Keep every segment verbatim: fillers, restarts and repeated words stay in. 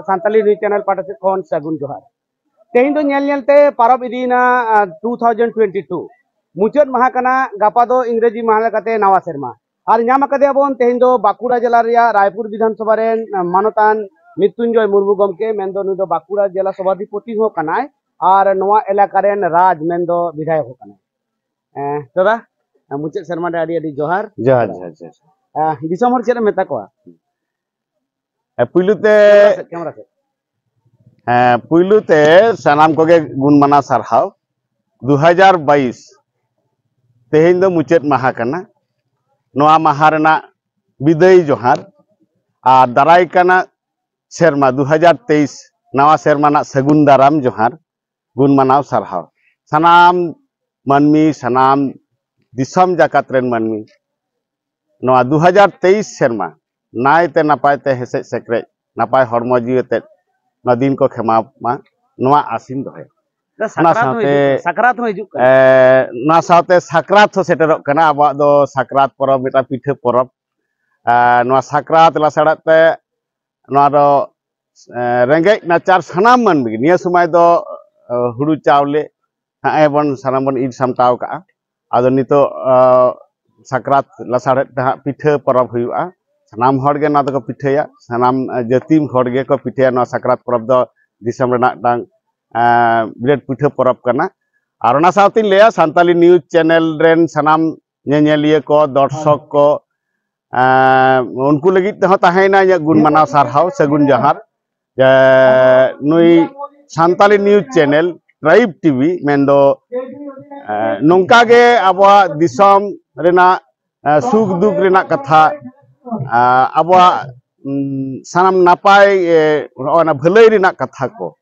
Santali news channel ᱯᱟᱦᱴᱟ ᱥᱮᱫ ᱠᱷᱚᱱ ᱥᱟᱹᱜᱩᱱ ᱡᱚᱦᱟᱨ᱾ ᱛᱮᱦᱮᱧ ᱫᱚ ᱧᱮᱞ ᱧᱮᱞ ᱛᱮ ᱯᱟᱨᱚᱢ ᱤᱫᱤᱭᱮᱱᱟ ᱴᱩ ᱛᱷᱟᱣᱡᱮᱱᱰ ᱴᱩᱭᱮᱱᱴᱤ ᱴᱩ᱾ ᱢᱩᱪᱟᱹᱫ ᱢᱟᱦᱟ ᱠᱟᱱᱟ, ᱜᱟᱯᱟ ᱫᱚ ᱤᱝᱨᱮᱡᱤ ᱢᱟᱦᱟ ᱞᱮᱠᱟᱛᱮ ᱱᱟᱣᱟ ᱥᱮᱨᱢᱟ᱾ ᱟᱨ ᱧᱟᱢ ᱟᱠᱟᱫᱮᱭᱟ ᱵᱚᱱ ᱛᱮᱦᱮᱧ ᱫᱚ ᱵᱟᱸᱠᱩᱲᱟ ᱡᱮᱞᱟ ᱨᱮᱭᱟᱜ ᱨᱟᱭᱯᱩᱨ ᱵᱤᱫᱷᱟᱱ ᱥᱚᱵᱷᱟ ᱨᱮᱱ ᱢᱟᱱᱚᱛᱟᱱ ᱢᱨᱤᱛᱩᱧᱡᱚᱭ ᱢᱩᱨᱢᱩ ᱜᱚᱢᱠᱮ, ᱢᱮᱱᱫᱚ ᱱᱩᱭ ᱫᱚ ᱵᱟᱸᱠᱩᱲᱟ ᱡᱮᱞᱟ ᱥᱚᱵᱷᱟᱫᱷᱤᱯᱚᱛᱤ ᱦᱚᱸ ᱠᱟᱱᱟᱭ ᱟᱨ ᱱᱚᱣᱟ ᱮᱞᱟᱠᱟ ᱨᱮᱱ ᱨᱟᱡᱽ ᱢᱮᱱᱫᱚ ᱵᱤᱫᱷᱟᱭᱚᱠ ᱦᱚᱸ ᱠᱟᱱᱟᱭ᱾ ᱮᱸ, ᱫᱟᱫᱟ, ᱢᱩᱪᱟᱹᱫ ᱥᱮᱨᱢᱟ ᱨᱮ ᱟᱹᱰᱤ ᱟᱹᱰᱤ ᱡᱚᱦᱟᱨ᱾ ᱡᱚᱦᱟᱨ, ᱡᱚᱦᱟᱨ, ᱡᱚᱦᱟᱨ᱾ ᱮᱸ, ᱫᱤᱥᱚᱢ ᱦᱚᱲ ᱪᱮᱫ ᱮᱢ ᱢᱮᱛᱟ ᱠᱚᱣᱟ? ᱮ, ᱯᱩᱭᱞᱩ ᱛᱮ, ᱠᱮᱢᱨᱟ ᱥᱮᱫ, ᱠᱮᱢᱨᱟ ᱥᱮᱫ᱾ ᱦᱮᱸ, ᱯᱩᱭᱞᱩ ᱛᱮ ᱥᱟᱱᱟᱢ ᱠᱚᱜᱮ ᱜᱩᱱ ᱢᱟᱱᱟᱣ ᱥᱟᱨᱦᱟᱣ᱾ ᱫᱩ ᱦᱟᱡᱟᱨ ᱵᱟᱭᱤᱥ, ᱛᱮᱦᱮᱧ ᱫᱚ ᱢᱩᱪᱟᱹᱫ ᱢᱟᱦᱟ ᱠᱟᱱᱟ᱾ ᱱᱚᱣᱟ ᱢᱟᱦᱟ ᱨᱮᱱᱟᱜ ᱵᱤᱫᱟᱹᱭ ᱡᱚᱦᱟᱨ ᱟᱨ ᱫᱟᱨᱟᱭ ᱠᱟᱱᱟ ᱥᱮᱨᱢᱟ ᱫᱩ ᱦᱟᱡᱟᱨ ᱛᱮᱭᱤᱥ, ᱱᱟᱣᱟ ᱥᱮᱨᱢᱟ ᱨᱮᱱᱟᱜ ᱥᱟᱹᱜᱩᱱ ᱫᱟᱨᱟᱢ ᱡᱚᱦᱟᱨ, ᱜᱩᱱ ᱢᱟᱱᱟᱣ ᱥᱟᱨᱦᱟᱣ᱾ ᱥᱟᱱᱟᱢ ᱢᱟᱹᱱᱢᱤ, ᱥᱟᱱᱟᱢ ᱫᱤᱥᱚᱢ ᱡᱟᱠᱟᱛ ᱨᱮᱱ ᱢᱟᱹᱱᱢᱤ ᱱᱚᱣᱟ ᱫᱩ ᱦᱟᱡᱟᱨ ᱛᱮᱭᱤᱥ ᱥᱮᱨᱢᱟ ᱱᱟᱭᱛᱮ ᱱᱟᱯᱟᱭ ᱛᱮ ᱦᱮᱥᱮᱡ ᱥᱮᱠᱨᱮᱡ, ᱱᱟᱯᱟᱭ ᱦᱚᱲᱢᱚ ᱡᱤᱣᱤ ᱟᱛᱮᱫ ᱱᱚᱣᱟ ᱫᱤᱱ ᱠᱚ ᱠᱷᱮᱢᱟᱣ ᱢᱟ, ᱱᱚᱣᱟ ᱟᱥᱤᱧ ᱫᱚᱦᱚᱭᱟ᱾ ᱫᱟ, ᱚᱱᱟ ᱥᱟᱠᱨᱟᱛ ᱦᱚᱸ ᱥᱟᱶᱛᱮ, ᱦᱤᱡᱩᱜ ᱠᱟᱱᱟ, ᱥᱟᱠᱨᱟᱛ ᱦᱚᱸ ᱦᱤᱡᱩᱜ ᱠᱟᱱᱟ᱾ ᱮ, ᱱᱚᱣᱟ ᱥᱟᱶᱛᱮ ᱥᱟᱠᱨᱟᱛ ᱦᱚᱸ ᱥᱮᱴᱮᱨᱚᱜ ᱠᱟᱱᱟ᱾ ᱟᱵᱚᱣᱟᱜ ᱫᱚ ᱥᱟᱠᱨᱟᱛ ᱯᱚᱨᱚᱵᱽ ᱢᱤᱫᱴᱟᱝ ᱯᱤᱴᱷᱟᱹ ᱯᱚᱨᱚᱵᱽ᱾ ᱮ, ᱱᱚᱣᱟ ᱥᱟᱠᱨᱟᱛ ᱞᱟᱥᱟᱲᱦᱮᱫ ᱛᱮ ᱱᱚᱣᱟ ᱫᱚ, ᱮ, ᱨᱮᱸᱜᱮᱡ ᱱᱟᱪᱟᱨ ᱥᱟᱱᱟᱢ ᱢᱟᱹᱱᱢᱤ ᱜᱮ ᱱᱤᱭᱟᱹ ᱥᱚᱢᱚᱭ ᱫᱚ, ᱮ, ᱦᱩᱲᱩ ᱪᱟᱣᱞᱮ ᱦᱟᱸᱜ ᱮ ᱵᱚᱱ ᱥᱟᱱᱟᱢ ᱵᱚᱱ ᱤᱨ ᱥᱟᱢᱴᱟᱣ ᱠᱟᱜᱼᱟ᱾ ᱟᱫᱚ ᱱᱤᱛᱚᱜ, ᱮ, ᱥᱟᱠᱨᱟᱛ ᱞᱟᱥᱟᱲᱦᱮᱫ ᱛᱮ ᱦᱟᱸᱜ ᱯᱤᱴᱷᱟᱹ ᱯᱚᱨᱚᱵᱽ ᱦᱩᱭᱩᱜᱼᱟ᱾ ᱥᱟᱱᱟᱢ ᱦᱚᱲ ᱜᱮ ᱱᱚᱣᱟ ᱫᱚᱠᱚ ᱯᱤᱴᱷᱟᱹᱭᱟ, ᱥᱟᱱᱟᱢ, ᱮ, ᱡᱟᱹᱛᱤ ᱦᱚᱲ ᱜᱮᱠᱚ ᱯᱤᱴᱷᱟᱹᱭᱟ᱾ ᱱᱚᱣᱟ ᱥᱟᱠᱨᱟᱛ ᱯᱚᱨᱚᱵᱽ ᱫᱚ ᱫᱤᱥᱚᱢ ᱨᱮᱱᱟᱜ ᱢᱤᱫᱴᱟᱝ, ᱮ, ᱵᱤᱨᱟᱴ ᱯᱤᱴᱷᱟᱹ ᱯᱚᱨᱚᱵᱽ ᱠᱟᱱᱟ᱾ ᱟᱨ ᱚᱱᱟ ᱥᱟᱶᱛᱮᱧ ᱞᱟᱹᱭᱟ, ᱥᱟᱱᱛᱟᱞᱤ ᱱᱤᱭᱩᱡᱽ ᱪᱮᱱᱮᱞ ᱨᱮᱱ ᱥᱟᱱᱟᱢ ᱧᱮᱧᱮᱞᱤᱭᱟᱹ ᱠᱚ, ᱫᱚᱨᱥᱚᱠ ᱠᱚ, ᱮᱸ, ᱩᱱᱠᱩ ᱞᱟᱹᱜᱤᱫ ᱛᱮᱦᱚᱸ ᱛᱟᱦᱮᱸᱭᱮᱱᱟ ᱤᱧᱟᱹᱜ ᱜᱩᱱ ᱢᱟᱱᱟᱣ ᱥᱟᱨᱦᱟᱣ, ᱥᱟᱹᱜᱩᱱ ᱡᱚᱦᱟᱨ᱾ ᱡᱮ ᱱᱩᱭ Santali news channel tribe TV, ᱢᱮᱱᱫᱚ, ᱮᱸ, ᱱᱚᱝᱠᱟ ᱜᱮ ᱟᱵᱚᱣᱟᱜ ᱫᱤᱥᱚᱢ ᱨᱮᱱᱟᱜ, ᱮᱸ, ᱥᱩᱠ ᱫᱩᱠ ᱨᱮᱱᱟᱜ ᱠᱟᱛᱷᱟ, ᱮᱸ, ᱟᱵᱚᱣᱟᱜ, ᱩᱸ, ᱥᱟᱱᱟᱢ ᱱᱟᱯᱟᱭ, ᱮ, ᱱᱚᱜᱼᱚᱭ ᱱᱟ ᱵᱷᱟᱹᱞᱟᱹᱭ ᱨᱮᱱᱟᱜ ᱠᱟᱛᱷᱟ ᱠᱚ,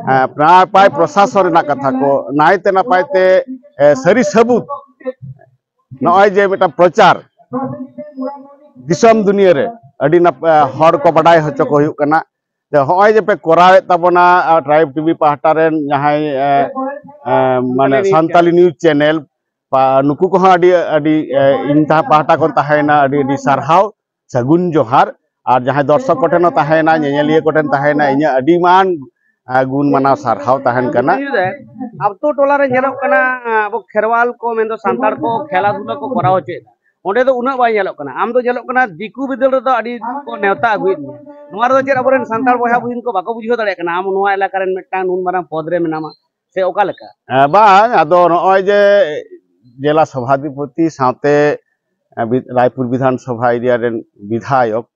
ᱮᱸ, ᱱᱟᱯᱟᱭ ᱯᱨᱚᱥᱟᱥᱚᱱ ᱨᱮᱱᱟᱜ ᱠᱟᱛᱷᱟ ᱠᱚ, ᱱᱟᱭᱛᱮ ᱱᱟᱯᱟᱭ ᱛᱮ, ᱮ, ᱥᱟᱹᱨᱤ ᱥᱟᱹᱵᱩᱛ ᱱᱚᱜᱼᱚᱭ ᱡᱮ ᱢᱤᱫᱴᱟᱝ ᱯᱨᱚᱪᱟᱨ, ᱫᱤᱥᱚᱢ ᱫᱩᱱᱤᱭᱟᱹ ᱨᱮ ᱟᱹᱰᱤ ᱱᱟᱯ-, ᱦᱚᱲ ᱠᱚ ᱵᱟᱰᱟᱭ ᱦᱚᱪᱚ ᱠᱚ ᱦᱩᱭᱩᱜ ᱠᱟᱱᱟ᱾ ᱡᱮ ᱦᱚᱸᱜᱼᱚᱭ ᱡᱮ ᱯᱮ ᱠᱚᱨᱟᱣᱮᱫ ᱛᱟᱵᱚᱱᱟ, ᱟᱨ ᱴᱨᱟᱭᱤᱵᱽ ᱴᱤᱵᱷᱤ ᱯᱟᱦᱴᱟ ᱨᱮᱱ ᱡᱟᱦᱟᱸᱭ, ᱮ, ᱮ, ᱢᱟᱱᱮ ᱥᱟᱱᱛᱟᱞᱤ ᱱᱤᱭᱩᱡᱽ ᱪᱮᱱᱮᱞ, ᱯᱟ-, ᱱᱩᱠᱩ ᱠᱚᱦᱚᱸ ᱟᱹᱰᱤ, ᱟᱹᱰᱤ, ᱮ, ᱤᱧ ᱛᱟ-, ᱯᱟᱦᱴᱟ ᱠᱷᱚᱱ ᱛᱟᱦᱮᱸᱭᱮᱱᱟ ᱟᱹᱰᱤ, ᱟᱹᱰᱤ ᱥᱟᱨᱦᱟᱣ, ᱥᱟᱹᱜᱩᱱ ᱡᱚᱦᱟᱨ᱾ ᱟᱨ ᱡᱟᱦᱟᱸᱭ ᱫᱚᱨᱥᱚᱠ ᱠᱚᱴᱷᱮᱱ ᱦᱚᱸ ᱛᱟᱦᱮᱸᱭᱮᱱᱟ, ᱧᱮᱧᱮᱞᱤᱭᱟᱹ ᱠᱚᱴᱷᱮᱱ ᱛᱟᱦᱮᱸᱭᱮᱱᱟ, ᱤᱧᱟᱹᱜ ᱟᱹᱰᱤ ᱢᱟᱱ ᱟᱨ ᱜᱩᱱ ᱢᱟᱱᱟᱣ ᱥᱟᱨᱦᱟᱣ ᱛᱟᱦᱮᱱ ᱠᱟᱱᱟ᱾ ᱟᱛᱳ ᱴᱚᱞᱟ ᱨᱮ ᱧᱮᱞᱚᱜ ᱠᱟᱱᱟ, ᱟᱵᱚ ᱠᱷᱮᱨᱣᱟᱞ ᱠᱚ ᱢᱮᱱᱫᱚ ᱥᱟᱱᱛᱟᱲ ᱠᱚ ᱠᱷᱮᱞᱟ ᱫᱷᱩᱞᱟ ᱠᱚ ᱠᱚᱨᱟᱣ ᱦᱚᱪᱚᱭᱮᱫᱟ, ᱚᱸᱰᱮ ᱫᱚ ᱩᱱᱟᱹᱜ ᱵᱟᱭ ᱧᱮᱞᱚᱜ ᱠᱟᱱᱟ᱾ ᱟᱢ ᱫᱚ ᱧᱮᱞᱚᱜ ᱠᱟᱱᱟ ᱫᱤᱠᱩ ᱵᱤᱫᱟᱹᱞ ᱨᱮᱫᱚ ᱟᱹᱰᱤ ᱠᱚ ᱱᱮᱣᱛᱟ ᱟᱹᱜᱩᱭᱮᱫ ᱢᱮᱭᱟ᱾ ᱱᱚᱣᱟ ᱨᱮᱫᱚ ᱪᱮᱫ ᱟᱵᱚᱨᱮᱱ ᱥᱟᱱᱛᱟᱲ ᱵᱚᱭᱦᱟ ᱵᱩᱦᱤᱱ ᱠᱚ ᱵᱟᱠᱚ ᱵᱩᱡᱷᱟᱹᱣ ᱫᱟᱲᱮᱭᱟᱜ ᱠᱟᱱᱟ ᱟᱢ ᱱᱚᱣᱟ ᱮᱞᱟᱠᱟ ᱨᱮᱱ ᱢᱤᱫᱴᱟᱝ ᱱᱩᱱ ᱢᱟᱨᱟᱝ ᱯᱚᱫᱽ ᱨᱮ ᱢᱮᱱᱟᱢᱟ ᱥᱮ ᱚᱠᱟ ᱞᱮᱠᱟ? ᱦᱮᱸ, ᱵᱟᱝ, ᱟᱫᱚ ᱱᱚᱜᱼᱚᱭ ᱡᱮ ᱡᱮᱞᱟ ᱥᱚᱵᱷᱟᱫᱷᱤᱯᱚᱛᱤ ᱥᱟᱶᱛᱮ, ᱮ, ᱵᱤ-, ᱨᱟᱭᱯᱩᱨ ᱵᱤᱫᱷᱟᱱ ᱥᱚᱵᱷᱟ ᱮᱨᱤᱭᱟ ᱨᱮᱱ ᱵᱤᱫᱷᱟᱭᱚᱠ,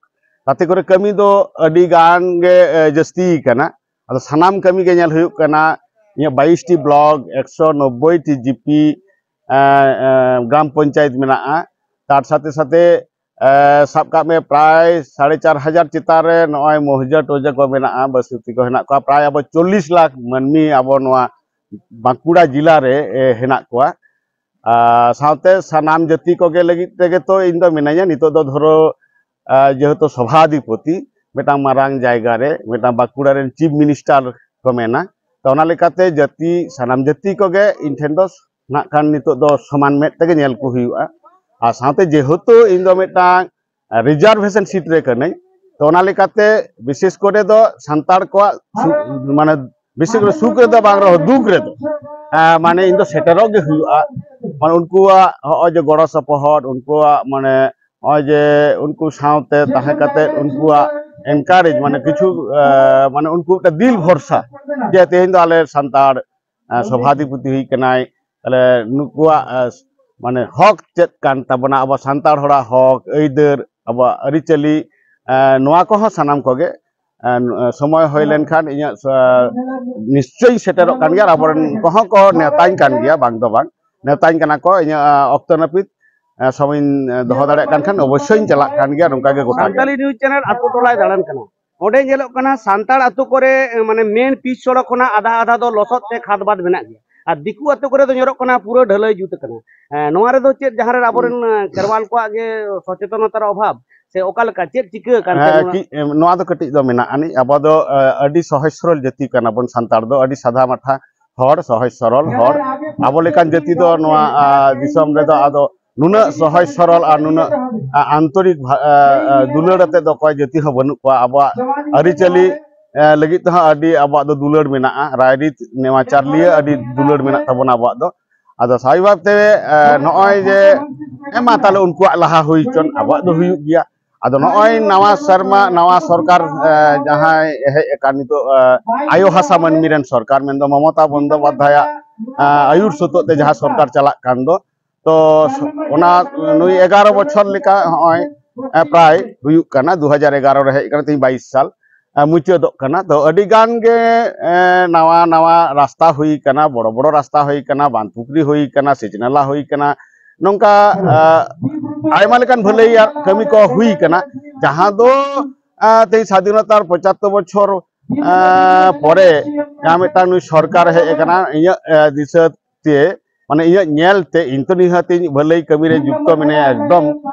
ᱛᱟᱛᱮ ᱠᱚᱨᱮ ᱠᱟᱹᱢᱤ ᱫᱚ ᱟᱹᱰᱤ ᱜᱟᱱ ᱜᱮ, ᱮ, ᱡᱟᱹᱥᱛᱤ ᱠᱟᱱᱟ᱾ ᱟᱫᱚ ᱥᱟᱱᱟᱢ ᱠᱟᱹᱢᱤ ᱜᱮ ᱧᱮᱞ ᱦᱩᱭᱩᱜ ᱠᱟᱱᱟ᱾ ᱤᱧᱟᱹᱜ ᱵᱟᱭᱤᱥ ᱴᱤ ᱵᱞᱚᱠ, ᱮᱠᱥᱚ ᱱᱚᱵᱵᱳᱭ ᱴᱤ ᱡᱤᱯᱤ, ᱮ, ᱮ, ᱜᱨᱟᱢ ᱯᱚᱧᱪᱟᱭᱮᱛ ᱢᱮᱱᱟᱜᱼᱟ᱾ ᱛᱟᱨ ᱥᱟᱛᱷᱮ ᱥᱟᱛᱷᱮ, ᱮ, ᱥᱟᱵ ᱠᱟᱜ ᱢᱮ, ᱯᱨᱟᱭ ᱥᱟᱲᱮ ᱪᱟᱨ ᱦᱟᱡᱟᱨ ᱪᱮᱛᱟᱱ ᱨᱮ ᱱᱚᱜᱼᱚᱭ ᱢᱚᱦᱡᱟᱹ ᱴᱚᱡᱟᱹ ᱠᱚ ᱢᱮᱱᱟᱜᱼᱟ, ᱵᱟᱥᱛᱤ ᱠᱚ ᱦᱮᱱᱟᱜ ᱠᱚᱣᱟ᱾ ᱯᱨᱟᱭ ᱟᱵᱚ ᱪᱚᱞᱞᱤᱥ ᱞᱟᱠᱷ ᱢᱟᱹᱱᱢᱤ ᱟᱵᱚ ᱱᱚᱣᱟ ᱵᱟᱸᱠᱩᱲᱟ ᱡᱮᱞᱟ ᱨᱮ, ᱮ, ᱦᱮᱱᱟᱜ ᱠᱚᱣᱟ᱾ ᱟᱨ ᱥᱟᱶᱛᱮ ᱥᱟᱱᱟᱢ ᱡᱟᱹᱛᱤ ᱠᱚᱜᱮ ᱞᱟᱹᱜᱤᱫ ᱛᱮᱜᱮ ᱛᱚ ᱤᱧ ᱫᱚ ᱢᱤᱱᱟᱹᱧᱟ᱾ ᱱᱤᱛᱚᱜ ᱫᱚ ᱫᱷᱚᱨᱚ, ᱟᱨ ᱡᱮᱦᱮᱛᱩ ᱥᱚᱵᱷᱟᱫᱷᱤᱯᱚᱛᱤ ᱢᱤᱫᱴᱟᱝ ᱢᱟᱨᱟᱝ ᱡᱟᱭᱜᱟ ᱨᱮ ᱢᱤᱫᱴᱟᱝ ᱵᱟᱸᱠᱩᱲᱟ ᱨᱮᱱ ᱪᱤᱯ ᱢᱤᱱᱤᱥᱴᱟᱨ ᱠᱚ ᱢᱮᱱᱟ, ᱛᱚ ᱚᱱᱟ ᱞᱮᱠᱟᱛᱮ ᱡᱟᱹᱛᱤ, ᱥᱟᱱᱟᱢ ᱡᱟᱹᱛᱤ ᱠᱚᱜᱮ ᱤᱧ ᱴᱷᱮᱱ ᱫᱚ ᱱᱟᱜ ᱠᱷᱟᱱ ᱱᱤᱛᱚᱜ ᱫᱚ ᱥᱚᱢᱟᱱ ᱢᱮᱫ ᱛᱮᱜᱮ ᱧᱮᱞ ᱠᱚ ᱦᱩᱭᱩᱜᱼᱟ᱾ ᱟᱨ ᱥᱟᱶᱛᱮ ᱡᱮᱦᱮᱛᱩ ᱤᱧ ᱫᱚ ᱢᱤᱫᱴᱟᱝ ᱨᱤᱡᱟᱨᱵᱷᱮᱥᱚᱱ ᱥᱤᱴ ᱨᱮ ᱠᱟᱹᱱᱟᱹᱧ, ᱛᱚ ᱚᱱᱟ ᱞᱮᱠᱟᱛᱮ ᱵᱤᱥᱮᱥ ᱠᱚᱨᱮ ᱫᱚ ᱥᱟᱱᱛᱟᱲ ᱠᱚᱣᱟᱜ ᱥᱩ-, ᱢᱟᱱᱮ ᱵᱤᱥᱮᱥ ᱠᱚᱨᱮ ᱥᱩᱠ ᱨᱮᱫᱚ ᱵᱟᱝ ᱨᱮᱦᱚᱸ ᱫᱩᱠ ᱨᱮᱫᱚ, ᱮ, ᱢᱟᱱᱮ ᱤᱧ ᱫᱚ ᱥᱮᱴᱮᱨᱚᱜ ᱜᱮ ᱦᱩᱭᱩᱜᱼᱟ᱾ ᱢᱟᱱᱮ ᱩᱱᱠᱩᱣᱟᱜ ᱦᱚᱸᱜᱼᱚᱭ ᱡᱮ ᱜᱚᱲᱚ ᱥᱚᱯᱚᱦᱚᱫ, ᱩᱱᱠᱩᱣᱟᱜ ᱢᱟᱱᱮ ᱱᱚᱜᱼᱚᱭ ᱡᱮ ᱩᱱᱠᱩ ᱥᱟᱶᱛᱮ ᱛᱟᱦᱮᱸ ᱠᱟᱛᱮ ᱩᱱᱠᱩᱣᱟᱜ ᱮᱱᱠᱟᱨᱮᱡᱽ, ᱢᱟᱱᱮ ᱠᱤᱪᱷᱩ, ᱮ, ᱢᱟᱱᱮ ᱩᱱᱠᱩ ᱢᱤᱫᱴᱟᱝ ᱫᱤᱞ ᱵᱷᱚᱨᱥᱟ ᱡᱮ ᱛᱮᱦᱮᱧ ᱫᱚ ᱟᱞᱮ ᱥᱟᱱᱛᱟᱲ, ᱮ, ᱥᱚᱵᱷᱟᱫᱷᱤᱯᱚᱛᱤ ᱦᱩᱭ ᱠᱟᱱᱟᱭ, ᱛᱟᱦᱞᱮ ᱱᱩᱠᱩᱣᱟᱜ, ᱮ, ᱢᱟᱱᱮ ᱦᱚᱠ ᱪᱮᱫ ᱠᱟᱱ ᱛᱟᱵᱚᱱᱟ, ᱟᱵᱚ ᱥᱟᱱᱛᱟᱲ ᱦᱚᱲᱟᱜ ᱦᱚᱠ ᱟᱹᱭᱫᱟᱹᱨ, ᱟᱵᱚᱣᱟᱜ ᱟᱹᱨᱤᱪᱟᱹᱞᱤ, ᱮ, ᱱᱚᱣᱟ ᱠᱚᱦᱚᱸ ᱥᱟᱱᱟᱢ ᱠᱚᱜᱮ, ᱮ, ᱥᱚᱢᱚᱭ ᱦᱩᱭ ᱞᱮᱱᱠᱷᱟᱱ ᱤᱧᱟᱹᱜ, ᱮ, ᱱᱤᱥᱪᱚᱭ ᱤᱧ ᱥᱮᱴᱮᱨᱚᱜ ᱠᱟᱱ ᱜᱮᱭᱟ᱾ ᱟᱨ ᱟᱵᱚᱨᱮᱱ ᱠᱚᱦᱚᱸ ᱠᱚ ᱱᱮᱣᱛᱟᱧ ᱠᱟᱱ ᱜᱮᱭᱟ, ᱵᱟᱝ ᱫᱚ ᱵᱟᱝ, ᱱᱮᱣᱛᱟᱧ ᱠᱟᱱᱟ ᱠᱚ᱾ ᱤᱧᱟᱹᱜ, ᱮ, ᱚᱠᱛᱚ ᱱᱟᱹᱯᱤᱛ, ᱮ, ᱥᱚᱢᱚᱭᱤᱧ, ᱮ, ᱫᱚᱦᱚ ᱫᱟᱲᱮᱭᱟᱜ ᱠᱟᱱ ᱠᱷᱟᱱ ᱚᱵᱚᱥᱥᱳᱭᱤᱧ ᱪᱟᱞᱟᱜ ᱠᱟᱱ ᱜᱮᱭᱟ ᱱᱚᱝᱠᱟ ᱜᱮ ᱜᱚᱴᱟ ᱜᱮ᱾ ᱥᱟᱱᱛᱟᱲᱤ ᱱᱤᱭᱩᱡᱽ ᱪᱮᱱᱮᱞ ᱟᱛᱳ ᱴᱚᱞᱟᱭ ᱫᱟᱬᱟᱱ ᱠᱟᱱᱟ᱾ ᱚᱸᱰᱮ ᱧᱮᱞᱚᱜ ᱠᱟᱱᱟ ᱥᱟᱱᱛᱟᱲ ᱟᱛᱳ ᱠᱚᱨᱮ, ᱮ, ᱢᱟᱱᱮ ᱢᱮᱱ ᱯᱤᱪ ᱥᱚᱲᱚᱠ ᱠᱷᱚᱱᱟᱜ ᱟᱫᱷᱟ ᱟᱫᱷᱟ ᱫᱚ ᱞᱚᱥᱚᱫ ᱛᱮ ᱠᱷᱟᱫᱽ ᱵᱟᱫᱽ ᱢᱮᱱᱟᱜ ᱜᱮᱭᱟ, ᱟᱨ ᱫᱤᱠᱩ ᱟᱛᱳ ᱠᱚᱨᱮ ᱫᱚ ᱧᱮᱞᱚᱜ ᱠᱟᱱᱟ ᱯᱩᱨᱟᱹ ᱰᱷᱟᱹᱞᱟᱹᱭ ᱡᱩᱛ ᱠᱟᱱᱟ᱾ ᱮ, ᱱᱚᱣᱟ ᱨᱮᱫᱚ ᱪᱮᱫ ᱡᱟᱦᱟᱸ ᱨᱮ ᱟᱵᱚᱨᱮᱱ, ᱮ, ᱠᱷᱮᱨᱣᱟᱞ ᱠᱚᱣᱟᱜ ᱜᱮ ᱥᱚᱪᱮᱛᱚᱱᱚᱛᱟ ᱨᱮ ᱚᱵᱷᱟᱵᱽ ᱥᱮ ᱚᱠᱟ ᱞᱮᱠᱟ, ᱪᱮᱫ ᱪᱤᱠᱟᱹ ᱟᱠᱟᱱ ᱛᱮ? ᱦᱮᱸ, ᱱᱚᱣᱟ ᱠᱤ-, ᱮᱢ, ᱱᱚᱣᱟ ᱫᱚ ᱠᱟᱹᱴᱤᱡ ᱫᱚ ᱢᱮᱱᱟᱜ ᱟᱹᱱᱤᱡ᱾ ᱟᱵᱚ ᱫᱚ, ᱮ, ᱟᱹᱰᱤ ᱥᱚᱦᱚᱡ ᱥᱚᱨᱚᱞ ᱡᱟᱹᱛᱤ ᱠᱟᱱᱟ ᱵᱚᱱ ᱥᱟᱱᱛᱟᱲ ᱫᱚ, ᱟᱹᱰᱤ ᱥᱟᱫᱷᱟ ᱢᱟᱴᱷᱟ ᱦᱚᱲ, ᱥᱚᱦᱚᱡ ᱥᱚᱨᱚᱞ ᱦᱚᱲ᱾ ᱟᱵᱚ ᱞᱮᱠᱟᱱ ᱡᱟᱹᱛᱤ ᱫᱚ ᱱᱚᱣᱟ, ᱟ, ᱫᱤᱥᱚᱢ ᱨᱮᱫᱚ ᱟᱫᱚ ᱱᱩᱱᱟᱹᱜ ᱥᱚᱦᱚᱡ ᱥᱚᱨᱚᱞ ᱟᱨ ᱱᱩᱱᱟᱹᱜ, ᱟ, ᱟᱱᱛᱚᱨᱤᱠ ᱵᱷᱟ-, ᱟ, ᱟ, ᱫᱩᱞᱟᱹᱲ ᱟᱛᱮ ᱫᱚ ᱚᱠᱚᱭ ᱡᱟᱹᱛᱤ ᱦᱚᱸ ᱵᱟᱹᱱᱩᱜ ᱠᱚᱣᱟ᱾ ᱟᱵᱚᱣᱟᱜ ᱟᱹᱨᱤᱪᱟᱹᱞᱤ, ᱟ, ᱞᱟᱹᱜᱤᱫ ᱛᱮᱦᱚᱸ ᱟᱹᱰᱤ ᱟᱵᱚᱣᱟᱜ ᱫᱚ ᱫᱩᱞᱟᱹᱲ ᱢᱮᱱᱟᱜᱼᱟ, ᱨᱟᱭᱨᱤᱛ ᱱᱮᱢᱟᱪᱟᱨ ᱞᱤᱭᱟᱹ ᱟᱹᱰᱤ ᱫᱩᱞᱟᱹᱲ ᱢᱮᱱᱟᱜ ᱛᱟᱵᱚᱱᱟ ᱟᱵᱚᱣᱟᱜ ᱫᱚ᱾ ᱟᱫᱚ ᱥᱟᱵᱷᱟᱵᱤᱠ ᱵᱷᱟᱵ ᱛᱮ, ᱟ, ᱱᱚᱜᱼᱚᱭ ᱡᱮ, ᱦᱮᱸ, ᱢᱟ ᱛᱟᱦᱞᱮ ᱩᱱᱠᱩᱣᱟᱜ ᱞᱟᱦᱟ ᱦᱩᱭ ᱦᱚᱪᱚᱱ, ᱟᱵᱚᱣᱟᱜ ᱫᱚ ᱦᱩᱭᱩᱜ ᱜᱮᱭᱟ᱾ ᱟᱫᱚ ᱱᱚᱜᱼᱚᱭ ᱱᱟᱣᱟ ᱥᱮᱨᱢᱟ, ᱱᱟᱣᱟ ᱥᱚᱨᱠᱟᱨ, ᱮ, ᱡᱟᱦᱟᱸᱭ ᱦᱮᱡ ᱟᱠᱟᱱ ᱱᱤᱛᱚᱜ, ᱮ, ᱟᱭᱳ ᱵᱷᱟᱥᱟ ᱢᱟᱹᱱᱢᱤ ᱨᱮᱱ ᱥᱚᱨᱠᱟᱨ, ᱢᱮᱱᱫᱚ ᱢᱚᱢᱚᱛᱟ ᱵᱚᱱᱫᱚᱯᱟᱫᱽᱫᱷᱟᱭᱟᱜ, ᱮ, ᱟᱹᱭᱩᱨ ᱥᱚᱛᱚᱜ ᱛᱮ ᱡᱟᱦᱟᱸ ᱥᱚᱨᱠᱟᱨ ᱪᱟᱞᱟᱜ ᱠᱟᱱ ᱫᱚ, ᱛᱚ ᱚᱱᱟ ᱱᱩᱭ ᱮᱜᱟᱨᱚ ᱵᱚᱪᱷᱚᱨ ᱞᱮᱠᱟ ᱦᱚᱸᱜᱼᱚᱭ, ᱮ, ᱯᱨᱟᱭ ᱦᱩᱭᱩᱜ ᱠᱟᱱᱟ, ᱫᱩ ᱦᱟᱡᱟᱨ ᱮᱜᱟᱨᱚ ᱨᱮ ᱦᱮᱡ ᱠᱟᱱᱟ, ᱛᱮᱦᱮᱧ ᱵᱟᱭᱤᱥ ᱥᱟᱞ, ᱮ, ᱢᱩᱪᱟᱹᱫᱚᱜ ᱠᱟᱱᱟ᱾ ᱛᱚ ᱟᱹᱰᱤ ᱜᱟᱱ ᱜᱮ, ᱮ, ᱱᱟᱣᱟ ᱱᱟᱣᱟ ᱨᱟᱥᱛᱟ ᱦᱩᱭ ᱠᱟᱱᱟ, ᱵᱚᱲᱚ ᱵᱚᱲᱚ ᱨᱟᱥᱛᱟ ᱦᱩᱭ ᱠᱟᱱᱟ, ᱵᱟᱸᱫ ᱯᱩᱠᱷᱨᱤ ᱦᱩᱭ ᱠᱟᱱᱟ, ᱥᱮᱪ ᱱᱟᱞᱟ ᱦᱩᱭ ᱠᱟᱱᱟ, ᱱᱚᱝᱠᱟ, ᱮ, ᱟᱭᱢᱟ ᱞᱮᱠᱟᱱ ᱵᱷᱟᱹᱞᱟᱹᱭᱟᱜ ᱠᱟᱹᱢᱤ ᱠᱚ ᱦᱩᱭ ᱠᱟᱱᱟ, ᱡᱟᱦᱟᱸ ᱫᱚ, ᱮ, ᱛᱮᱦᱮᱧ ᱥᱟᱫᱷᱤᱱᱚᱛᱟᱨ ᱯᱚᱸᱪᱟᱛᱛᱳᱨ ᱵᱚᱪᱷᱚᱨ, ᱮ, ᱯᱚᱨᱮ ᱡᱟᱦᱟᱸ ᱢᱤᱫᱴᱟᱝ ᱱᱩᱭ ᱥᱚᱨᱠᱟᱨ ᱦᱮᱡ ᱟᱠᱟᱱᱟ, ᱤᱧᱟᱹᱜ, ᱮ, ᱫᱤᱥᱟᱹ ᱛᱮ, ᱢᱟᱱᱮ ᱤᱧᱟᱹᱜ ᱧᱮᱞ ᱛᱮ, ᱤᱧ ᱛᱚ ᱱᱤᱦᱟᱹᱛᱤᱧ ᱵᱷᱟᱹᱞᱟᱹᱭ ᱠᱟᱹᱢᱤ ᱨᱮ ᱡᱩᱠᱛᱚ ᱢᱮᱱᱟᱭᱟ, ᱮᱠᱫᱚᱢ,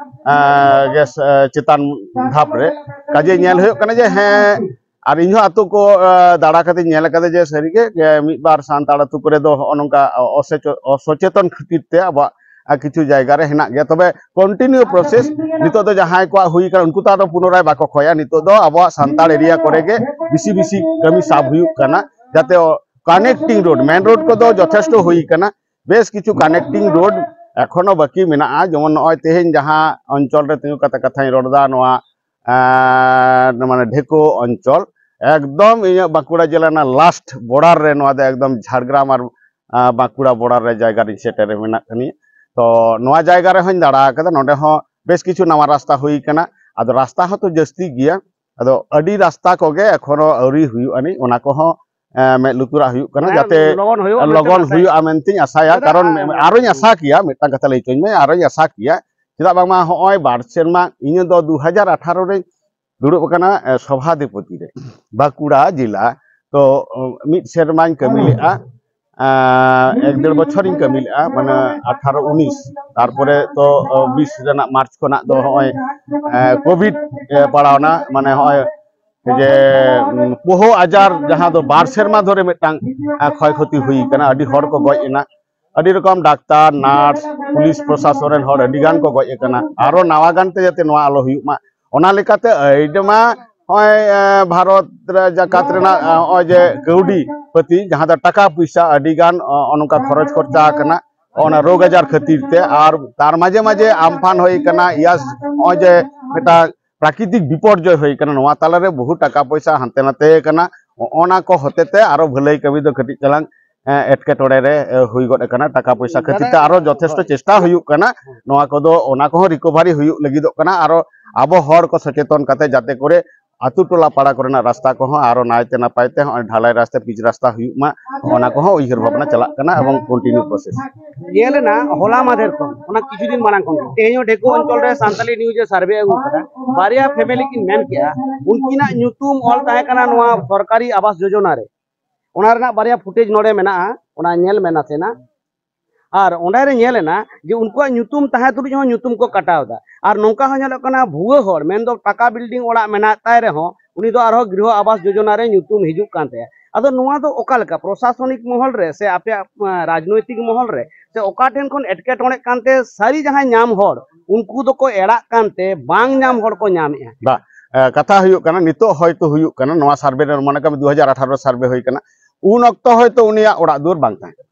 ᱮ, ᱜᱮ, ᱮ, ᱪᱮᱛᱟᱱ ᱫᱷᱟᱯ ᱨᱮ᱾ ᱠᱟᱡᱮ ᱧᱮᱞ ᱦᱩᱭᱩᱜ ᱠᱟᱱᱟ ᱡᱮ, ᱦᱮᱸ, ᱟᱨ ᱤᱧ ᱦᱚᱸ ᱟᱛᱳ ᱠᱚ, ᱮ, ᱫᱟᱬᱟ ᱠᱟᱛᱮᱧ ᱧᱮᱞ ᱟᱠᱟᱫᱟ ᱡᱮ ᱥᱟᱹᱨᱤᱜᱮ, ᱮ, ᱢᱤᱫ ᱵᱟᱨ ᱥᱟᱱᱛᱟᱲ ᱟᱛᱳ ᱠᱚᱨᱮ ᱫᱚ ᱦᱚᱸᱜᱼᱚ ᱱᱚᱝᱠᱟ ᱚᱥᱮᱪᱚ-, ᱚᱥᱚᱪᱮᱛᱚᱱ ᱠᱷᱟᱹᱛᱤᱨ ᱛᱮ ᱟᱵᱚᱣᱟᱜ, ᱮ, ᱠᱤᱪᱷᱩ ᱡᱟᱭᱜᱟ ᱨᱮ ᱦᱮᱱᱟᱜ ᱜᱮᱭᱟ᱾ ᱛᱚᱵᱮ continue process ᱱᱤᱛᱚᱜ ᱫᱚ ᱡᱟᱦᱟᱸᱭ ᱠᱚᱣᱟᱜ ᱦᱩᱭ ᱟᱠᱟᱱᱟ, ᱩᱱᱠᱩ ᱛᱚ ᱟᱫᱚ ᱯᱩᱱᱚᱨᱟᱭ ᱵᱟᱠᱚ ᱠᱷᱚᱭᱟ᱾ ᱱᱤᱛᱚᱜ ᱫᱚ ᱟᱵᱚᱣᱟᱜ ᱥᱟᱱᱛᱟᱲ area ᱠᱚᱨᱮ ᱜᱮ ᱵᱮᱥᱤ ᱵᱮᱥᱤ ᱠᱟᱹᱢᱤ ᱥᱟᱵ ᱦᱩᱭᱩᱜ ᱠᱟᱱᱟ, ᱡᱟᱛᱮ connecting road, main road ᱠᱚᱫᱚ ᱡᱚᱛᱷᱮᱥᱴᱚ ᱦᱩᱭ ᱟᱠᱟᱱᱟ, ᱵᱮᱥ ᱠᱤᱪᱷᱩ connecting road ᱮᱠᱷᱚᱱᱚ ᱵᱟᱹᱠᱤ ᱢᱮᱱᱟᱜᱼᱟ᱾ ᱡᱮᱢᱚᱱ ᱱᱚᱜᱼᱚᱭ ᱛᱮᱦᱮᱧ ᱡᱟᱦᱟᱸ ᱚᱧᱪᱚᱞ ᱨᱮ ᱛᱤᱸᱜᱩ ᱠᱟᱛᱮ ᱠᱟᱛᱷᱟᱧ ᱨᱚᱲ ᱮᱫᱟ, ᱱᱚᱣᱟ, ᱮᱸ, ᱢᱟᱱᱮ ᱰᱷᱮᱠᱳ ᱚᱧᱪᱚᱞ, ᱮᱠᱫᱚᱢ ᱤᱧᱟᱹᱜ ᱵᱟᱸᱠᱩᱲᱟ ᱡᱮᱞᱟ ᱨᱮᱱᱟᱜ last border ᱨᱮ ᱱᱚᱣᱟ ᱫᱚ ᱮᱠᱫᱚᱢ ᱡᱷᱟᱲᱜᱨᱟᱢ ᱟᱨ, ᱟᱸ, ᱵᱟᱸᱠᱩᱲᱟ border ᱨᱮ ᱡᱟᱭᱜᱟ ᱨᱤᱧ ᱥᱮᱴᱮᱨ ᱢᱮᱱᱟᱜ ᱠᱟᱹᱫᱤᱧᱟ᱾ ᱛᱚ ᱱᱚᱣᱟ ᱡᱟᱭᱜᱟ ᱨᱮᱦᱚᱸᱧ ᱫᱟᱬᱟ ᱟᱠᱟᱫᱟ, ᱱᱚᱰᱮ ᱦᱚᱸ ᱵᱮᱥ ᱠᱤᱪᱷᱩ ᱱᱟᱣᱟ ᱨᱟᱥᱛᱟ ᱦᱩᱭ ᱟᱠᱟᱱᱟ᱾ ᱟᱫᱚ ᱨᱟᱥᱛᱟ ᱦᱚᱸᱛᱚ ᱡᱟᱹᱥᱛᱤ ᱜᱮᱭᱟ, ᱟᱫᱚ ᱟᱹᱰᱤ ᱨᱟᱥᱛᱟ ᱠᱚᱜᱮ ᱮᱠᱷᱚᱱᱳ ᱟᱹᱣᱨᱤ ᱦᱩᱭᱩᱜ ᱟᱹᱱᱤᱡ, ᱚᱱᱟ ᱠᱚᱦᱚᱸ, ᱮᱸ, ᱢᱮᱫ ᱞᱩᱛᱩᱨᱟᱜ ᱦᱩᱭᱩᱜ ᱠᱟᱱᱟ, ᱦᱮᱸ, ᱡᱟᱛᱮ ᱞᱚᱜᱚᱱ ᱦᱩᱭᱩᱜᱼᱟ ᱢᱮᱱᱛᱮ ᱞᱚᱜᱚᱱ ᱟᱥᱟᱭᱟ᱾ ᱦᱩᱭᱩᱜᱼᱟ ᱢᱮᱱᱛᱮᱧ ᱟᱥᱟᱭᱟ, ᱪᱮᱫᱟᱜ? ᱠᱟᱨᱚᱱ ᱟᱨᱚᱧ ᱟᱥᱟ ᱠᱮᱭᱟ, ᱢᱤᱫᱴᱟᱝ ᱠᱟᱛᱷᱟ ᱞᱟᱹᱭ ᱦᱚᱪᱚᱧ ᱢᱮ, ᱟᱨᱚᱧ ᱟᱥᱟ ᱠᱮᱭᱟ, ᱪᱮᱫᱟᱜ ᱵᱟᱝᱢᱟ ᱦᱚᱸᱜᱼᱚᱭ ᱵᱟᱨ ᱥᱮᱨᱢᱟ, ᱤᱧ ᱫᱚ ᱫᱩ ᱦᱟᱡᱟᱨ ᱟᱴᱷᱟᱨᱚ ᱨᱮᱧ ᱫᱩᱲᱩᱵ ᱟᱠᱟᱱᱟ, ᱮ, ᱥᱚᱵᱷᱟᱫᱤᱯᱚᱛᱤ ᱨᱮ, ᱵᱟᱸᱠᱩᱲᱟ ᱡᱮᱞᱟ᱾ ᱛᱚ, ᱚ, ᱢᱤᱫ ᱥᱮᱨᱢᱟᱧ ᱠᱟᱹᱢᱤ ᱞᱮᱫᱼᱟ, ᱮ, ᱮᱠ ᱰᱮᱲ ᱵᱚᱪᱷᱚᱨᱤᱧ ᱠᱟᱹᱢᱤ ᱞᱮᱫᱼᱟ, ᱢᱟᱱᱮ ᱟᱴᱷᱟᱨᱚ ᱩᱱᱤᱥ, ᱛᱟᱨᱯᱚᱨᱮ ᱛᱚ, ᱚ, ᱵᱤᱥ ᱨᱮᱱᱟᱜ ᱢᱟᱨᱪ ᱠᱷᱚᱱᱟᱜ ᱫᱚ ᱦᱚᱸᱜᱼᱚᱭ, ᱮ, ᱠᱳᱵᱷᱤᱰ, ᱮ, ᱯᱟᱲᱟᱣᱱᱟ, ᱢᱟᱱᱮ ᱦᱚᱸᱜᱼᱚᱭ ᱡᱮ, ᱩᱢ, ᱯᱳᱦᱳ ᱟᱡᱟᱨ, ᱡᱟᱦᱟᱸ ᱫᱚ ᱵᱟᱨ ᱥᱮᱨᱢᱟ ᱫᱷᱚᱨᱮ ᱢᱤᱫᱴᱟᱝ, ᱮ, ᱠᱷᱚᱭ ᱠᱷᱚᱛᱤ ᱦᱩᱭ ᱠᱟᱱᱟ, ᱟᱹᱰᱤ ᱦᱚᱲ ᱠᱚ ᱜᱚᱡ ᱮᱱᱟ᱾ ᱟᱹᱰᱤ ᱨᱚᱠᱚᱢ ᱰᱟᱠᱛᱟᱨ, ᱱᱟᱨᱥ, ᱯᱩᱞᱤᱥ ᱯᱨᱚᱥᱟᱥᱚᱱ ᱨᱮᱱ ᱦᱚᱲ ᱟᱹᱰᱤ ᱜᱟᱱ ᱠᱚ ᱜᱚᱡ ᱟᱠᱟᱱᱟ᱾ ᱟᱨᱚ ᱱᱟᱣᱟ ᱜᱟᱱ ᱛᱮ ᱡᱟᱛᱮ ᱱᱚᱣᱟ ᱟᱞᱚ ᱦᱩᱭᱩᱜ ᱢᱟ, ᱚᱱᱟ ᱞᱮᱠᱟᱛᱮ ᱟᱹᱰᱤ ᱢᱟ ᱱᱚᱜᱼᱚᱭ, ᱮ, ᱵᱷᱟᱨᱚᱛ ᱨᱮ ᱡᱟᱠᱟᱛ ᱨᱮᱱᱟᱜ, ᱮ, ᱱᱚᱜᱼᱚᱭ ᱡᱮ ᱠᱟᱹᱣᱰᱤ ᱯᱟᱹᱛᱤ, ᱡᱟᱦᱟᱸ ᱫᱚ ᱴᱟᱠᱟ ᱯᱚᱭᱥᱟ ᱟᱹᱰᱤ ᱜᱟᱱ, ᱚ, ᱱᱚᱝᱠᱟ ᱠᱷᱚᱨᱚᱪ ᱠᱷᱚᱨᱪᱟ ᱟᱠᱟᱱᱟ ᱚᱱᱟ ᱨᱳᱜᱽ ᱟᱡᱟᱨ ᱠᱷᱟᱹᱛᱤᱨ ᱛᱮ, ᱟᱨ ᱛᱟᱨ ᱢᱟᱡᱷᱮ ᱢᱟᱡᱷᱮ ᱟᱢᱯᱷᱟᱱ ᱦᱩᱭ ᱟᱠᱟᱱᱟ, ᱭᱟᱥ, ᱱᱚᱜᱼᱚᱭ ᱡᱮ ᱢᱤᱫᱴᱟᱝ ᱯᱨᱟᱠᱨᱤᱛᱤᱠ ᱵᱤᱯᱚᱨᱡᱚᱭ ᱦᱩᱭ ᱟᱠᱟᱱᱟ, ᱱᱚᱣᱟ ᱛᱟᱞᱟᱨᱮ ᱵᱚᱦᱩ ᱴᱟᱠᱟ ᱯᱚᱭᱥᱟ ᱦᱟᱱᱛᱮ ᱱᱟᱛᱮ ᱟᱠᱟᱱᱟ᱾ ᱚᱱᱟ ᱠᱚ ᱦᱚᱛᱮ ᱛᱮ ᱟᱨᱚ ᱵᱷᱟᱹᱞᱟᱹᱭ ᱠᱟᱹᱢᱤ ᱫᱚ ᱠᱟᱹᱴᱤᱡ ᱪᱟᱞᱟᱝ, ᱮ, ᱮᱴᱠᱮᱴᱚᱬᱮ ᱨᱮ, ᱮ, ᱦᱩᱭ ᱜᱚᱫ ᱟᱠᱟᱱᱟ᱾ ᱴᱟᱠᱟ ᱯᱚᱭᱥᱟ ᱠᱷᱟᱹᱛᱤᱨ ᱛᱮ ᱟᱨᱚ ᱡᱚᱛᱷᱮᱥᱴᱚ ᱪᱮᱥᱴᱟ ᱦᱩᱭᱩᱜ ᱠᱟᱱᱟ᱾ ᱱᱚᱣᱟ ᱠᱚᱫᱚ, ᱚᱱᱟ ᱠᱚᱦᱚᱸ ᱨᱤᱠᱚᱵᱷᱟᱨᱤ ᱦᱩᱭᱩᱜ ᱞᱟᱹᱜᱤᱫᱚᱜ ᱠᱟᱱᱟ᱾ ᱟᱨᱚ ᱟᱵᱚ ᱦᱚᱲ ᱠᱚ ᱥᱚᱪᱮᱛᱚᱱ ᱠᱟᱛᱮ ᱡᱟᱛᱮ ᱠᱚᱨᱮ ᱟᱹᱛᱩ ᱴᱚᱞᱟ ᱯᱟᱲᱟ ᱠᱚᱨᱮᱱᱟᱜ ᱨᱟᱥᱛᱟ ᱠᱚᱦᱚᱸ ᱟᱨᱚ ᱱᱟᱭᱛᱮ ᱱᱟᱯᱟᱭ ᱛᱮ ᱦᱚᱸᱜᱼᱚᱭ ᱰᱷᱟᱞᱟᱭ ᱨᱟᱥᱛᱟ, ᱯᱤᱪ ᱨᱟᱥᱛᱟ ᱦᱩᱭᱩᱜ ᱢᱟ, ᱚᱱᱟ ᱠᱚᱦᱚᱸ ᱩᱭᱦᱟᱹᱨ ᱵᱷᱟᱵᱽᱱᱟ ᱪᱟᱞᱟᱜ ᱠᱟᱱᱟ ᱮᱵᱚᱝ continue process᱾ ᱧᱮᱞ ᱮᱱᱟ ᱦᱚᱞᱟ ᱢᱟᱫᱷᱮᱨ ᱠᱷᱚᱱ, ᱚᱱᱟ ᱠᱤᱪᱷᱩ ᱫᱤᱱ ᱢᱟᱲᱟᱝ ᱠᱷᱚᱱ ᱜᱮ, ᱛᱮᱦᱮᱧ ᱦᱚᱸ ᱰᱷᱮᱠᱚ ᱚᱧᱪᱚᱞ ᱨᱮ ᱥᱟᱱᱛᱟᱞᱤ ᱱᱤᱭᱩᱡᱽ ᱮ ᱥᱟᱨᱵᱷᱮ ᱟᱹᱜᱩ ᱠᱟᱫᱟ, ᱵᱟᱨᱭᱟ ᱯᱷᱮᱢᱮᱞᱤ ᱠᱤᱱ ᱢᱮᱱ ᱠᱮᱜᱼᱟ, ᱩᱱᱠᱤᱱᱟᱜ ᱧᱩᱛᱩᱢ ᱚᱞ ᱛᱟᱦᱮᱸ ᱠᱟᱱᱟ ᱱᱚᱣᱟ ᱥᱚᱨᱠᱟᱨᱤ ᱟᱵᱟᱥ ᱡᱳᱡᱚᱱᱟ ᱨᱮ᱾ ᱚᱱᱟ ᱨᱮᱱᱟᱜ ᱵᱟᱨᱭᱟ ᱯᱷᱩᱴᱮᱡᱽ ᱱᱚᱰᱮ ᱢᱮᱱᱟᱜᱼᱟ, ᱚᱱᱟ ᱧᱮᱞ ᱢᱮ ᱱᱟᱥᱮᱱᱟᱜ᱾ ᱟᱨ ᱚᱸᱰᱮ ᱨᱮ ᱧᱮᱞ ᱮᱱᱟ ᱡᱮ ᱩᱱᱠᱩᱣᱟᱜ ᱧᱩᱛᱩᱢ ᱛᱟᱦᱮᱸ ᱛᱩᱞᱩᱡ ᱦᱚᱸ ᱧᱩᱛᱩᱢ ᱠᱚ ᱠᱟᱴᱟᱣ ᱮᱫᱟ᱾ ᱟᱨ ᱱᱚᱝᱠᱟ ᱦᱚᱸ ᱧᱮᱞᱚᱜ ᱠᱟᱱᱟ, ᱵᱷᱩᱣᱟᱹ ᱦᱚᱲ, ᱢᱮᱱᱫᱚ ᱯᱟᱠᱟ ᱵᱤᱞᱰᱤᱝ ᱚᱲᱟᱜ ᱢᱮᱱᱟᱜ ᱛᱟᱭ ᱨᱮᱦᱚᱸ, ᱩᱱᱤ ᱫᱚ ᱟᱨᱦᱚᱸ ᱜᱨᱤᱦᱚ ᱟᱵᱟᱥ ᱡᱳᱡᱚᱱᱟ ᱨᱮ ᱧᱩᱛᱩᱢ ᱦᱤᱡᱩᱜ ᱠᱟᱱ ᱛᱟᱭᱟ᱾ ᱟᱫᱚ ᱱᱚᱣᱟ ᱫᱚ ᱚᱠᱟ ᱞᱮᱠᱟ ᱯᱨᱚᱥᱟᱥᱚᱱᱤᱠ ᱢᱚᱦᱚᱞ ᱨᱮ ᱥᱮ ᱟᱯᱮᱭᱟᱜ, ᱟᱸ, ᱨᱟᱡᱽᱱᱳᱭᱛᱤᱠ ᱢᱚᱦᱚᱞ ᱨᱮ ᱥᱮ ᱚᱠᱟ ᱴᱷᱮᱱ ᱠᱷᱚᱱ ᱮᱴᱠᱮᱴᱚᱬᱮᱜ ᱠᱟᱱᱛᱮ ᱥᱟᱹᱨᱤ ᱡᱟᱦᱟᱸᱭ ᱧᱟᱢ ᱦᱚᱲ ᱩᱱᱠᱩ ᱫᱚᱠᱚ ᱮᱲᱟᱜ ᱠᱟᱱᱛᱮ ᱵᱟᱝ ᱧᱟᱢ ᱦᱚᱲ ᱠᱚ ᱧᱟᱢᱮᱜᱼᱟ? ᱵᱟ, ᱮ, ᱠᱟᱛᱷᱟ ᱦᱩᱭᱩᱜ ᱠᱟᱱᱟ, ᱱᱤᱛᱚᱜ ᱦᱚᱭᱛᱳ ᱦᱩᱭᱩᱜ ᱠᱟᱱᱟ, ᱱᱚᱣᱟ ᱥᱟᱨᱵᱷᱮ ᱨᱮ ᱢᱚᱱᱮ ᱠᱟᱜ ᱢᱮ ᱫᱩ ᱦᱟᱡᱟᱨ ᱟᱴᱷᱟᱨᱚ ᱨᱮ ᱥᱟᱨᱵᱷᱮ ᱦᱩᱭ ᱠᱟᱱᱟ, ᱩᱱ ᱚᱠᱛᱚ ᱦᱚᱭᱛᱳ ᱩᱱᱤᱭᱟᱜ ᱚᱲᱟᱜ ᱫᱩᱣᱟᱹᱨ ᱵᱟᱝ ᱛᱟᱦᱮᱸ ᱠᱟᱱᱟ᱾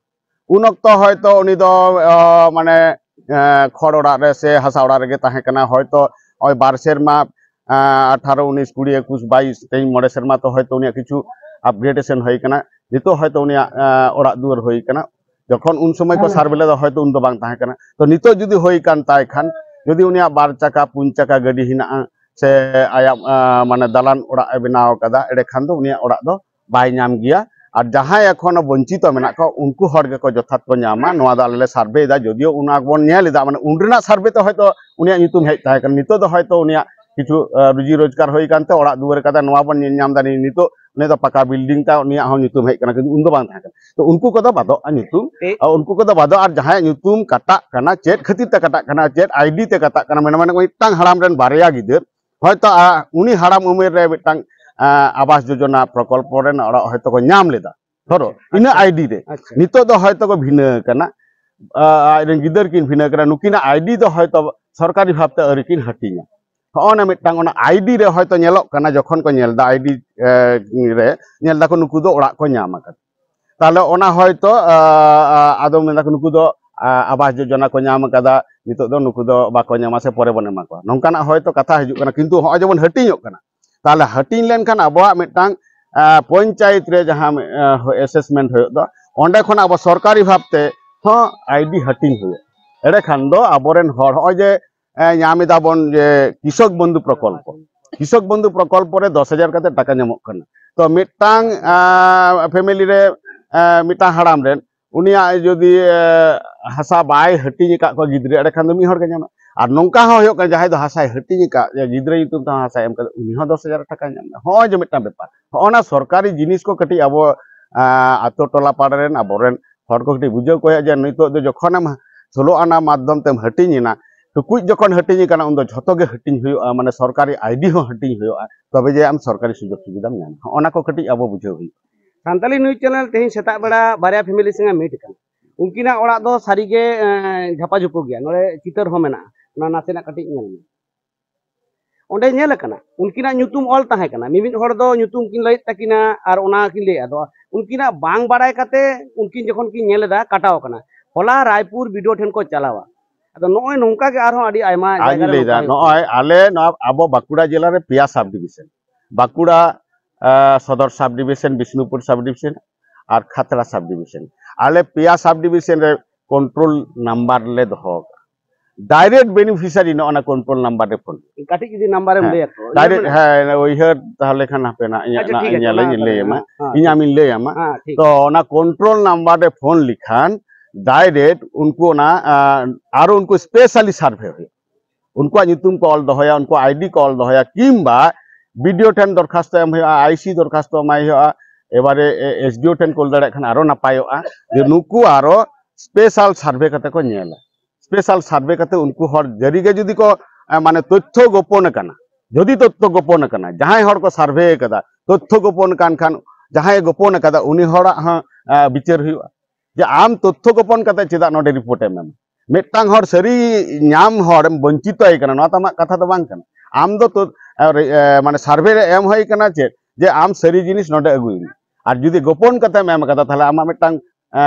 ᱩᱱ ᱚᱠᱛᱚ ᱦᱚᱭᱛᱳ ᱩᱱᱤ ᱫᱚ, ᱚ, ᱢᱟᱱᱮ, ᱮ, ᱠᱷᱚᱲ ᱚᱲᱟᱜ ᱨᱮ ᱥᱮ ᱦᱟᱥᱟ ᱚᱲᱟᱜ ᱨᱮᱜᱮ ᱛᱟᱦᱮᱸ ᱠᱟᱱᱟ᱾ ᱦᱚᱭᱛᱳ ᱱᱚᱜᱼᱚᱭ ᱵᱟᱨ ᱥᱮᱨᱢᱟ, ᱮ, ᱟᱴᱷᱟᱨᱚ, ᱩᱱᱤᱥ, ᱠᱩᱲᱤ, ᱮᱠᱩᱥ, ᱵᱟᱭᱤᱥ, ᱛᱮᱦᱮᱧ ᱢᱚᱬᱮ ᱥᱮᱨᱢᱟ ᱛᱚ ᱦᱚᱭᱛᱳ ᱩᱱᱤᱭᱟᱜ ᱠᱤᱪᱷᱩ ᱟᱯᱜᱨᱮᱰᱮᱥᱚᱱ ᱦᱩᱭ ᱠᱟᱱᱟ᱾ ᱱᱤᱛᱚᱜ ᱦᱚᱭᱛᱳ ᱩᱱᱤᱭᱟᱜ, ᱮ, ᱚᱲᱟᱜ ᱫᱩᱣᱟᱹᱨ ᱦᱩᱭ ᱠᱟᱱᱟ᱾ ᱡᱚᱠᱷᱚᱱ ᱩᱱ ᱥᱚᱢᱚᱭ ᱠᱚ ᱦᱮᱸ᱾ ᱥᱟᱨᱵᱷᱮ ᱞᱮᱫᱟ, ᱦᱚᱭᱛᱳ ᱩᱱ ᱫᱚ ᱵᱟᱝ ᱛᱟᱦᱮᱸ ᱠᱟᱱᱟ᱾ ᱛᱚ ᱱᱤᱛᱚᱜ ᱡᱩᱫᱤ ᱦᱩᱭ ᱠᱟᱱ ᱛᱟᱭ ᱠᱷᱟᱱ, ᱡᱩᱫᱤ ᱩᱱᱤᱭᱟᱜ ᱵᱟᱨ ᱪᱟᱠᱟ, ᱯᱩᱱ ᱪᱟᱠᱟ ᱜᱟᱹᱰᱤ ᱦᱮᱱᱟᱜᱼᱟ, ᱥᱮ ᱟᱭᱟᱜ, ᱟ, ᱢᱟᱱᱮ ᱫᱟᱞᱟᱱ ᱚᱲᱟᱜ ᱮ ᱵᱮᱱᱟᱣ ᱠᱟᱫᱟ, ᱮᱸᱰᱮ ᱠᱷᱟᱱ ᱫᱚ ᱩᱱᱤᱭᱟᱜ ᱚᱲᱟᱜ ᱫᱚ ᱵᱟᱭ ᱧᱟᱢ ᱜᱮᱭᱟ᱾ ᱟᱨ ᱡᱟᱦᱟᱸᱭ ᱮᱠᱷᱚᱱᱳ ᱵᱚᱧᱪᱤᱛᱚ ᱢᱮᱱᱟᱜ ᱠᱚᱣᱟ, ᱩᱱᱠᱩ ᱦᱚᱲ ᱜᱮᱠᱚ ᱡᱚᱛᱷᱟᱛ ᱠᱚ ᱧᱟᱢᱟ᱾ ᱱᱚᱣᱟ ᱫᱚ ᱟᱞᱮ ᱞᱮ ᱥᱟᱨᱵᱷᱮ ᱮᱫᱟ, ᱡᱚᱫᱤᱭᱳ ᱚᱱᱟ ᱵᱚᱱ ᱧᱮᱞ ᱮᱫᱟ, ᱢᱟᱱᱮ ᱩᱱ ᱨᱮᱱᱟᱜ ᱥᱟᱨᱵᱷᱮ ᱛᱮ ᱦᱚᱭᱛᱳ ᱩᱱᱤᱭᱟᱜ ᱧᱩᱛᱩᱢ ᱦᱮᱡ ᱛᱟᱦᱮᱸ ᱠᱟᱱᱟ, ᱱᱤᱛᱚᱜ ᱫᱚ ᱦᱚᱭᱛᱳ ᱩᱱᱤᱭᱟᱜ ᱠᱤᱪᱷᱩ, ᱟ, ᱨᱩᱡᱤ ᱨᱳᱡᱽᱜᱟᱨ ᱦᱩᱭ ᱠᱟᱱᱛᱮ ᱚᱲᱟᱜ ᱫᱩᱣᱟᱹᱨ ᱠᱟᱫᱟ, ᱱᱚᱣᱟ ᱵᱚᱱ ᱧᱮᱞ ᱧᱟᱢ ᱮᱫᱟ᱾ ᱱᱤᱛᱚᱜ ᱩᱱᱤ ᱫᱚ ᱯᱟᱠᱟ ᱵᱤᱞᱰᱤᱝ ᱛᱟᱭ, ᱩᱱᱤᱭᱟᱜ ᱦᱚᱸ ᱧᱩᱛᱩᱢ ᱦᱮᱡ ᱠᱟᱱᱟ, ᱠᱤᱱᱛᱩ ᱩᱱ ᱫᱚ ᱵᱟᱝ ᱛᱟᱦᱮᱸ ᱠᱟᱱᱟ᱾ ᱛᱚ ᱩᱱᱠᱩ ᱠᱚᱫᱚ ᱵᱟᱫᱚᱜᱼᱟ ᱧᱩᱛᱩᱢ, ᱮ- ᱟᱨ ᱩᱱᱠᱩ ᱠᱚᱫᱚ ᱵᱟᱫᱚᱜᱼᱟ᱾ ᱟᱨ ᱡᱟᱦᱟᱸᱭᱟᱜ ᱧᱩᱛᱩᱢ ᱠᱟᱴᱟᱜ ᱠᱟᱱᱟ, ᱪᱮᱫ ᱠᱷᱟᱹᱛᱤᱨ ᱛᱮ ᱠᱟᱴᱟᱜ ᱠᱟᱱᱟ, ᱪᱮᱫ ᱟᱭᱰᱤ ᱛᱮ ᱠᱟᱴᱟᱜ ᱠᱟᱱᱟ, ᱢᱟᱱᱮ, ᱢᱟᱱᱮ ᱢᱤᱫᱴᱟᱝ ᱦᱟᱲᱟᱢ ᱨᱮᱱ ᱵᱟᱨᱭᱟ ᱜᱤᱫᱟᱹᱨ, ᱦᱚᱭᱛᱚ, ᱟ, ᱩᱱᱤ ᱦᱟᱲᱟᱢ ᱩᱢᱮᱨ ᱨᱮ ᱢᱤᱫᱴᱟᱝ, ᱟ, ᱟᱵᱟᱥ ᱡᱳᱡᱚᱱᱟ ᱯᱨᱚᱠᱚᱞᱯᱚ ᱨᱮᱱ ᱚᱲᱟᱜ ᱦᱚᱭᱛᱚ ᱠᱚ ᱧᱟᱢ ᱞᱮᱫᱟ᱾ ᱫᱷᱚᱨᱚ ᱤᱱᱟᱹ ᱟᱭᱰᱤ ᱨᱮ᱾ ᱟᱪᱪᱷᱟ᱾ ᱱᱤᱛᱚᱜ ᱫᱚ ᱦᱚᱭᱛᱚ ᱠᱚ ᱵᱷᱤᱱᱟᱹ ᱟᱠᱟᱱᱟ, ᱟ, ᱟᱡᱨᱮᱱ ᱜᱤᱫᱟᱹᱨ ᱠᱤᱱ ᱵᱷᱤᱱᱟᱹ ᱟᱠᱟᱱᱟ, ᱱᱩᱠᱤᱱᱟᱜ ᱟᱭᱰᱤ ᱫᱚ ᱦᱚᱭᱛᱚ ᱥᱚᱨᱠᱟᱨᱤ ᱵᱷᱟᱵᱽᱛᱮ ᱟᱹᱣᱨᱤ ᱠᱤᱱ ᱦᱟᱹᱴᱤᱧᱟ᱾ ᱦᱚᱸᱜᱼᱚ ᱱᱟ ᱢᱤᱫᱴᱟᱝ ᱚᱱᱟ ᱟᱭᱰᱤ ᱨᱮ ᱦᱚᱭᱛᱚ ᱧᱮᱞᱚᱜ ᱠᱟᱱᱟ, ᱡᱚᱠᱷᱚᱱ ᱠᱚ ᱧᱮᱞ ᱮᱫᱟ ᱟᱭᱰᱤ ᱨᱮ ᱧᱮᱞ ᱫᱟᱠᱚ ᱱᱩᱠᱩ ᱫᱚ ᱚᱲᱟᱜ ᱠᱚ ᱧᱟᱢ ᱟᱠᱟᱫᱟ, ᱛᱟᱦᱚᱞᱮ ᱚᱱᱟ ᱦᱚᱭᱛᱚ ᱟ, ᱟ, ᱟᱫᱚ ᱢᱮᱱ ᱫᱟᱠᱚ ᱱᱩᱠᱩ ᱫᱚ ᱟ, ᱟᱵᱟᱥ ᱡᱳᱡᱚᱱᱟ ᱠᱚ ᱧᱟᱢ ᱟᱠᱟᱫᱟ, ᱱᱤᱛᱚᱜ ᱫᱚ ᱱᱩᱠᱩ ᱫᱚ ᱵᱟᱠᱚ ᱧᱟᱢᱟ ᱥᱮ ᱯᱚᱨᱮ ᱵᱚᱱ ᱮᱢᱟ ᱠᱚᱣᱟ, ᱱᱚᱝᱠᱟᱱᱟᱜ ᱦᱚᱭᱛᱚ ᱠᱟᱛᱷᱟ ᱦᱤᱡᱩᱜ ᱠᱟᱱᱟ᱾ ᱠᱤᱱᱛᱩ ᱦᱚᱸᱜᱼᱚᱭ ᱡᱮᱵᱚᱱ ᱦᱟᱹᱴᱤᱧᱚᱜ ᱠᱟᱱᱟ, ᱛᱟᱦᱚᱞᱮ ᱦᱟᱹᱴᱤᱧ ᱞᱮᱱᱠᱷᱟᱱ ᱟᱵᱚᱣᱟᱜ ᱢᱤᱫᱴᱟᱝ ᱟ, ᱯᱚᱧᱪᱟᱭᱮᱛ ᱨᱮ ᱡᱟᱦᱟᱸ ᱮᱥᱮᱥᱢᱮᱱᱴ ᱦᱩᱭᱩᱜ ᱫᱚ, ᱚᱸᱰᱮ ᱠᱷᱚᱱ ᱟᱵᱚ ᱥᱚᱨᱠᱟᱨᱤ ᱵᱷᱟᱵᱽᱛᱮ ᱦᱚᱸ ᱟᱭᱰᱤ ᱦᱟᱹᱴᱤᱧ ᱦᱩᱭᱩᱜᱼᱟ᱾ ᱮᱸᱰᱮᱠᱷᱟᱱ ᱫᱚ ᱟᱵᱚᱨᱮᱱ ᱦᱚᱲ ᱦᱚᱸᱜᱼᱚᱭ ᱡᱮ ᱮ, ᱧᱟᱢ ᱮᱫᱟ ᱵᱚᱱ ᱡᱮ ᱠᱨᱤᱥᱚᱠ ᱵᱚᱱᱫᱷᱩ ᱯᱨᱚᱠᱚᱞᱯᱚ, ᱠᱨᱤᱥᱚᱠ ᱵᱚᱱᱫᱷᱩ ᱯᱨᱚᱠᱚᱞᱯᱚ ᱨᱮ ᱫᱚᱥ ᱦᱟᱡᱟᱨ ᱠᱟᱛᱮ ᱴᱟᱠᱟ ᱧᱟᱢᱚᱜ ᱠᱟᱱᱟ᱾ ᱛᱚ ᱢᱤᱫᱴᱟᱝ ᱟ, ᱯᱷᱮᱢᱮᱞᱤ ᱨᱮ ᱟ, ᱢᱤᱫᱴᱟᱝ ᱦᱟᱲᱟᱢ ᱨᱮᱱ ᱩᱱᱤᱭᱟᱜ ᱡᱩᱫᱤ ᱟ, ᱦᱟᱥᱟ ᱵᱟᱭ ᱦᱟᱹᱴᱤᱧ ᱟᱠᱟᱫ ᱠᱚᱣᱟ ᱜᱤᱫᱽᱨᱟᱹ, ᱮᱸᱰᱮᱠᱷᱟᱱ ᱫᱚ ᱢᱤᱫ ᱦᱚᱲ ᱜᱮ ᱧᱟᱢᱟ᱾ ᱟᱨ ᱱᱚᱝᱠᱟ ᱦᱚᱸ ᱦᱩᱭᱩᱜ ᱠᱟᱱᱟ, ᱡᱟᱦᱟᱸᱭ ᱫᱚ ᱦᱟᱥᱟᱭ ᱦᱟᱹᱴᱤᱧ ᱟᱠᱟᱫ, ᱡᱮ ᱜᱤᱫᱽᱨᱟᱹ ᱧᱩᱛᱩᱢ ᱛᱮᱦᱚᱸ ᱦᱟᱥᱟᱭ ᱮᱢ ᱠᱟᱫᱟ, ᱩᱱᱤ ᱦᱚᱸ ᱫᱚᱥ ᱦᱟᱡᱟᱨ ᱴᱟᱠᱟᱭ ᱧᱟᱢ ᱮᱫᱟ᱾ ᱦᱚᱸᱜᱼᱚᱭ ᱡᱮ ᱢᱤᱫᱴᱟᱝ ᱵᱮᱯᱟᱨ, ᱦᱚᱸᱜᱼᱚ ᱱᱟ ᱥᱚᱨᱠᱟᱨᱤ ᱡᱤᱱᱤᱥ ᱠᱚ ᱠᱟᱹᱴᱤᱡ ᱟᱵᱚ ᱟ, ᱟᱛᱳ ᱴᱚᱞᱟ ᱯᱟᱲᱟ ᱨᱮᱱ ᱟᱵᱚᱨᱮᱱ ᱦᱚᱲ ᱠᱚ ᱠᱟᱹᱴᱤᱡ ᱵᱩᱡᱷᱟᱹᱣ ᱠᱚ ᱦᱩᱭᱩᱜᱼᱟ ᱡᱮ ᱱᱤᱛᱚᱜ ᱫᱚ ᱡᱚᱠᱷᱚᱱᱮᱢ ᱥᱳᱞᱳ ᱟᱱᱟ ᱢᱟᱫᱽᱫᱷᱚᱢ ᱛᱮᱢ ᱦᱟᱹᱴᱤᱧ ᱮᱱᱟ, ᱴᱩᱠᱩᱡ ᱡᱚᱠᱷᱚᱱ ᱦᱟᱹᱴᱤᱧ ᱟᱠᱟᱱᱟ ᱩᱱᱫᱚ ᱡᱷᱚᱛᱚ ᱜᱮ ᱦᱟᱹᱴᱤᱧ ᱦᱩᱭᱩᱜᱼᱟ, ᱢᱟᱱᱮ ᱥᱚᱨᱠᱟᱨᱤ ᱟᱭᱰᱤ ᱦᱚᱸ ᱦᱟᱹᱴᱤᱧ ᱦᱩᱭᱩᱜᱼᱟ, ᱛᱚᱵᱮ ᱡᱮ ᱟᱢ ᱥᱚᱨᱠᱟᱨᱤ ᱥᱩᱡᱳᱜᱽ ᱥᱩᱵᱤᱫᱷᱟᱢ ᱧᱟᱢᱟ᱾ ᱦᱚᱸᱜᱼᱚ ᱱᱟ ᱠᱚ ᱠᱟᱹᱴᱤᱡ ᱟᱵᱚ ᱵᱩᱡᱷᱟᱹᱣ ᱦᱩᱭᱩᱜᱼᱟ᱾ ᱥᱟᱱᱛᱟᱞᱤ ᱱᱤᱭᱩᱡᱽ ᱪᱮᱱᱮᱞ ᱛᱮᱦᱮᱧ ᱥᱮᱛᱟᱜ ᱵᱮᱲᱟ ᱵᱟᱨᱭᱟ ᱯᱷᱮᱢᱮᱞᱤ ᱥᱚᱸᱜᱮ ᱢᱤᱴ ᱟᱠᱟᱱᱟ᱾ ᱩᱱᱠᱤᱱᱟᱜ ᱚᱲᱟᱜ ᱫᱚ ᱥᱟᱹᱨᱤᱜᱮ, ᱮᱸ, ᱡᱷᱟᱯᱟ ᱡᱷᱩᱯᱩ ᱜᱮᱭᱟ᱾ ᱱᱚᱰᱮ ᱪᱤᱛᱟᱹᱨ ᱦᱚᱸ ᱢᱮᱱᱟᱜᱼᱟ, ᱚᱱᱟ ᱱᱟᱥᱮᱱᱟᱜ ᱠᱟᱹᱴᱤᱡ ᱧᱮᱞ ᱢᱮ᱾ ᱚᱸᱰᱮ ᱧᱮᱞ ᱟᱠᱟᱱᱟ, ᱩᱱᱠᱤᱱᱟᱜ ᱧᱩᱛᱩᱢ ᱚᱞ ᱛᱟᱦᱮᱸ ᱠᱟᱱᱟ, ᱢᱤᱢᱤᱫ ᱦᱚᱲ ᱫᱚ ᱧᱩᱛᱩᱢ ᱠᱤᱱ ᱞᱟᱹᱭᱮᱫ ᱛᱟᱹᱠᱤᱱᱟ ᱟᱨ ᱚᱱᱟ ᱠᱤᱱ ᱞᱟᱹᱭᱮᱫᱼᱟ᱾ ᱟᱫᱚ ᱩᱱᱠᱤᱱᱟᱜ ᱵᱟᱝ ᱵᱟᱲᱟᱭ ᱠᱟᱛᱮ ᱩᱱᱠᱤᱱ ᱡᱚᱠᱷᱚᱱ ᱠᱤᱱ ᱧᱮᱞ ᱮᱫᱟ, ᱠᱟᱴᱟᱣ ᱟᱠᱟᱱᱟ᱾ ᱦᱚᱞᱟ ᱨᱟᱭᱯᱩᱨ ᱵᱤ ᱰᱤ ᱳ ᱴᱷᱮᱱ ᱠᱚ ᱪᱟᱞᱟᱣᱟ᱾ ᱟᱫᱚ ᱱᱚᱜᱼᱚᱭ ᱱᱚᱝᱠᱟ ᱜᱮ ᱟᱨᱦᱚᱸ ᱟᱹᱰᱤ ᱟᱭᱢᱟ ᱟᱨ ᱡᱟᱭᱜᱟ ᱤᱧ ᱨᱮ ᱞᱟᱹᱭᱫᱟ, ᱱᱚᱝᱠᱟ ᱦᱩᱭᱩᱜ ᱱᱚᱜᱼᱚᱭ ᱠᱟᱱᱟ᱾ ᱟᱞᱮ ᱱᱚᱣᱟ ᱟᱵᱚ ᱵᱟᱸᱠᱩᱲᱟ ᱡᱮᱞᱟ ᱨᱮ ᱯᱮᱭᱟ ᱥᱟᱵ ᱰᱤᱵᱤᱥᱚᱱ, ᱵᱟᱸᱠᱩᱲᱟ, ᱟ, ᱥᱚᱫᱚᱨ ᱥᱟᱵ ᱰᱤᱵᱤᱥᱚᱱ, ᱵᱤᱥᱱᱩᱯᱩᱨ ᱥᱟᱵ ᱰᱤᱵᱤᱥᱚᱱ ᱟᱨ ᱠᱷᱟᱛᱲᱟ ᱥᱟᱵ ᱰᱤᱵᱤᱥᱚᱱ, ᱟᱞᱮ ᱯᱮᱭᱟ ᱥᱟᱵ ᱰᱤᱵᱤᱥᱚᱱ ᱨᱮ ᱠᱚᱱᱴᱨᱳᱞ ᱱᱟᱢᱵᱟᱨ ᱞᱮ ᱫᱚᱦᱚ ᱟᱠᱟᱫᱟ᱾ ᱰᱟᱭᱨᱮᱠᱴ ᱵᱮᱱᱤᱯᱷᱤᱥᱤᱭᱟᱨᱤ ᱱᱚᱜᱼᱚ ᱱᱟ ᱠᱚᱱᱴᱨᱳᱞ ᱱᱟᱢᱵᱟᱨ ᱨᱮ ᱯᱷᱳᱱ᱾ ᱠᱟᱹᱴᱤᱡ ᱡᱩᱫᱤ ᱱᱟᱢᱵᱟᱨ ᱮᱢ ᱦᱮᱸ, ᱞᱟᱹᱭᱟ ᱛᱚ, ᱰᱟᱭᱨᱮᱠᱴ, ᱧᱮᱞ ᱢᱮ᱾ ᱦᱮᱸ, ᱩᱭᱦᱟᱹᱨ ᱛᱟᱦᱚᱞᱮ ᱠᱷᱟᱱ ᱦᱟᱯᱮ ᱱᱟᱜ ᱤᱧᱟᱹᱜ ᱟᱪᱪᱷᱟ, ᱱᱟᱜ ᱴᱷᱤᱠ ᱤᱧ ᱟᱪᱷᱮ, ᱧᱮᱞᱟᱹᱧ, ᱚᱱᱟ ᱤᱧ ᱞᱟᱹᱭ ᱟᱢᱟ᱾ ᱦᱮᱸ, ᱤᱧ ᱟᱢᱤᱧ ᱞᱟᱹᱭ ᱟᱢᱟ᱾ ᱦᱮᱸ, ᱴᱷᱤᱠ᱾ ᱛᱚ ᱚᱱᱟ ᱠᱚᱱᱴᱨᱳᱞ ᱱᱟᱢᱵᱟᱨ ᱨᱮ ᱯᱷᱳᱱ ᱞᱮᱠᱷᱟᱱ ᱰᱟᱭᱨᱮᱠᱴ ᱩᱱᱠᱩ ᱚᱱᱟ, ᱟ, ᱟᱨᱚ ᱩᱱᱠᱩ ᱥᱯᱮᱥᱟᱞᱤ ᱥᱟᱨᱵᱷᱮ ᱦᱩᱭᱩᱜᱼᱟ᱾ ᱩᱱᱠᱩᱣᱟᱜ ᱧᱩᱛᱩᱢ ᱠᱚ ᱚᱞ ᱫᱚᱦᱚᱭᱟ, ᱩᱱᱠᱩᱣᱟᱜ ᱟᱭᱰᱤ ᱠᱚ ᱚᱞ ᱫᱚᱦᱚᱭᱟ, ᱠᱤᱝᱵᱟ ᱵᱤ ᱰᱤ ᱳ ᱴᱷᱮᱱ ᱫᱚᱨᱠᱷᱟᱥᱛᱚ ᱮᱢ ᱦᱩᱭᱩᱜᱼᱟ, ᱟᱭ ᱥᱤ ᱫᱚᱨᱠᱷᱟᱥᱛᱚ ᱮᱢᱟᱭ ᱦᱩᱭᱩᱜᱼᱟ, ᱮᱵᱟᱨᱮ ᱮ-, ᱮᱥ ᱰᱤ ᱳ ᱴᱷᱮᱱ ᱠᱳᱞ ᱫᱟᱲᱮᱭᱟᱜ ᱠᱷᱟᱱ ᱟᱨᱚ ᱱᱟᱯᱟᱭᱚᱜᱼᱟ, ᱡᱮ ᱱᱩᱠᱩ ᱟᱨᱚ ᱥᱯᱮᱥᱟᱞ ᱥᱟᱨᱵᱷᱮ ᱠᱟᱛᱮ ᱠᱚ ᱧᱮᱞᱟ᱾ ᱥᱯᱮᱥᱟᱞ ᱥᱟᱨᱵᱷᱮ ᱠᱟᱛᱮ ᱩᱱᱠᱩ ᱦᱚᱲ ᱡᱟᱹᱨᱤᱜᱮ ᱡᱩᱫᱤ ᱠᱚ, ᱮ, ᱢᱟᱱᱮ ᱛᱚᱛᱛᱷᱚ ᱜᱳᱯᱚᱱ ᱟᱠᱟᱱᱟ, ᱡᱩᱫᱤ ᱛᱚᱛᱛᱷᱚ ᱜᱳᱯᱚᱱ ᱟᱠᱟᱱᱟ, ᱡᱟᱦᱟᱸᱭ ᱦᱚᱲ ᱠᱚ ᱥᱟᱨᱵᱷᱮ ᱟᱠᱟᱫᱟ, ᱛᱚᱛᱛᱷᱚ ᱜᱳᱯᱚᱱ ᱟᱠᱟᱱ ᱠᱷᱟᱱ ᱡᱟᱦᱟᱸᱭᱮ ᱜᱳᱯᱚᱱ ᱟᱠᱟᱫᱟ ᱩᱱᱤ ᱦᱚᱲᱟᱜ ᱦᱚᱸ ᱟᱸ, ᱵᱤᱪᱟᱹᱨ ᱦᱩᱭᱩᱜᱼᱟ᱾ ᱡᱮ ᱟᱢ ᱛᱚᱛᱛᱷᱚ ᱜᱳᱯᱚᱱ ᱠᱟᱛᱮ ᱪᱮᱫᱟᱜ ᱱᱚᱰᱮ ᱨᱤᱯᱳᱨᱴ ᱮᱢ ᱮᱢᱟ? ᱢᱤᱫᱴᱟᱝ ᱦᱚᱲ ᱥᱟᱹᱨᱤ ᱧᱟᱢ ᱦᱚᱲᱮᱢ ᱵᱚᱧᱪᱤᱛᱚᱭ ᱠᱟᱱᱟ, ᱱᱚᱣᱟ ᱛᱚ ᱟᱢᱟᱜ ᱠᱟᱛᱷᱟ ᱫᱚ ᱵᱟᱝ ᱠᱟᱱᱟ᱾ ᱟᱢ ᱫᱚ ᱛᱚ, ᱮ, ᱨᱮ-, ᱮ, ᱢᱟᱱᱮ ᱥᱟᱨᱵᱷᱮ ᱨᱮ ᱮᱢ ᱦᱩᱭ ᱠᱟᱱᱟ ᱪᱮᱫ, ᱡᱮ ᱟᱢ ᱥᱟᱹᱨᱤ ᱡᱤᱱᱤᱥ ᱱᱚᱰᱮ ᱟᱹᱜᱩᱭ ᱢᱮ᱾ ᱟᱨ ᱡᱩᱫᱤ ᱜᱳᱯᱚᱱ ᱠᱟᱛᱮᱢ ᱮᱢ ᱠᱟᱫᱟ, ᱛᱟᱦᱞᱮ ᱟᱢᱟᱜ ᱢᱤᱫᱴᱟᱝ, ᱮ,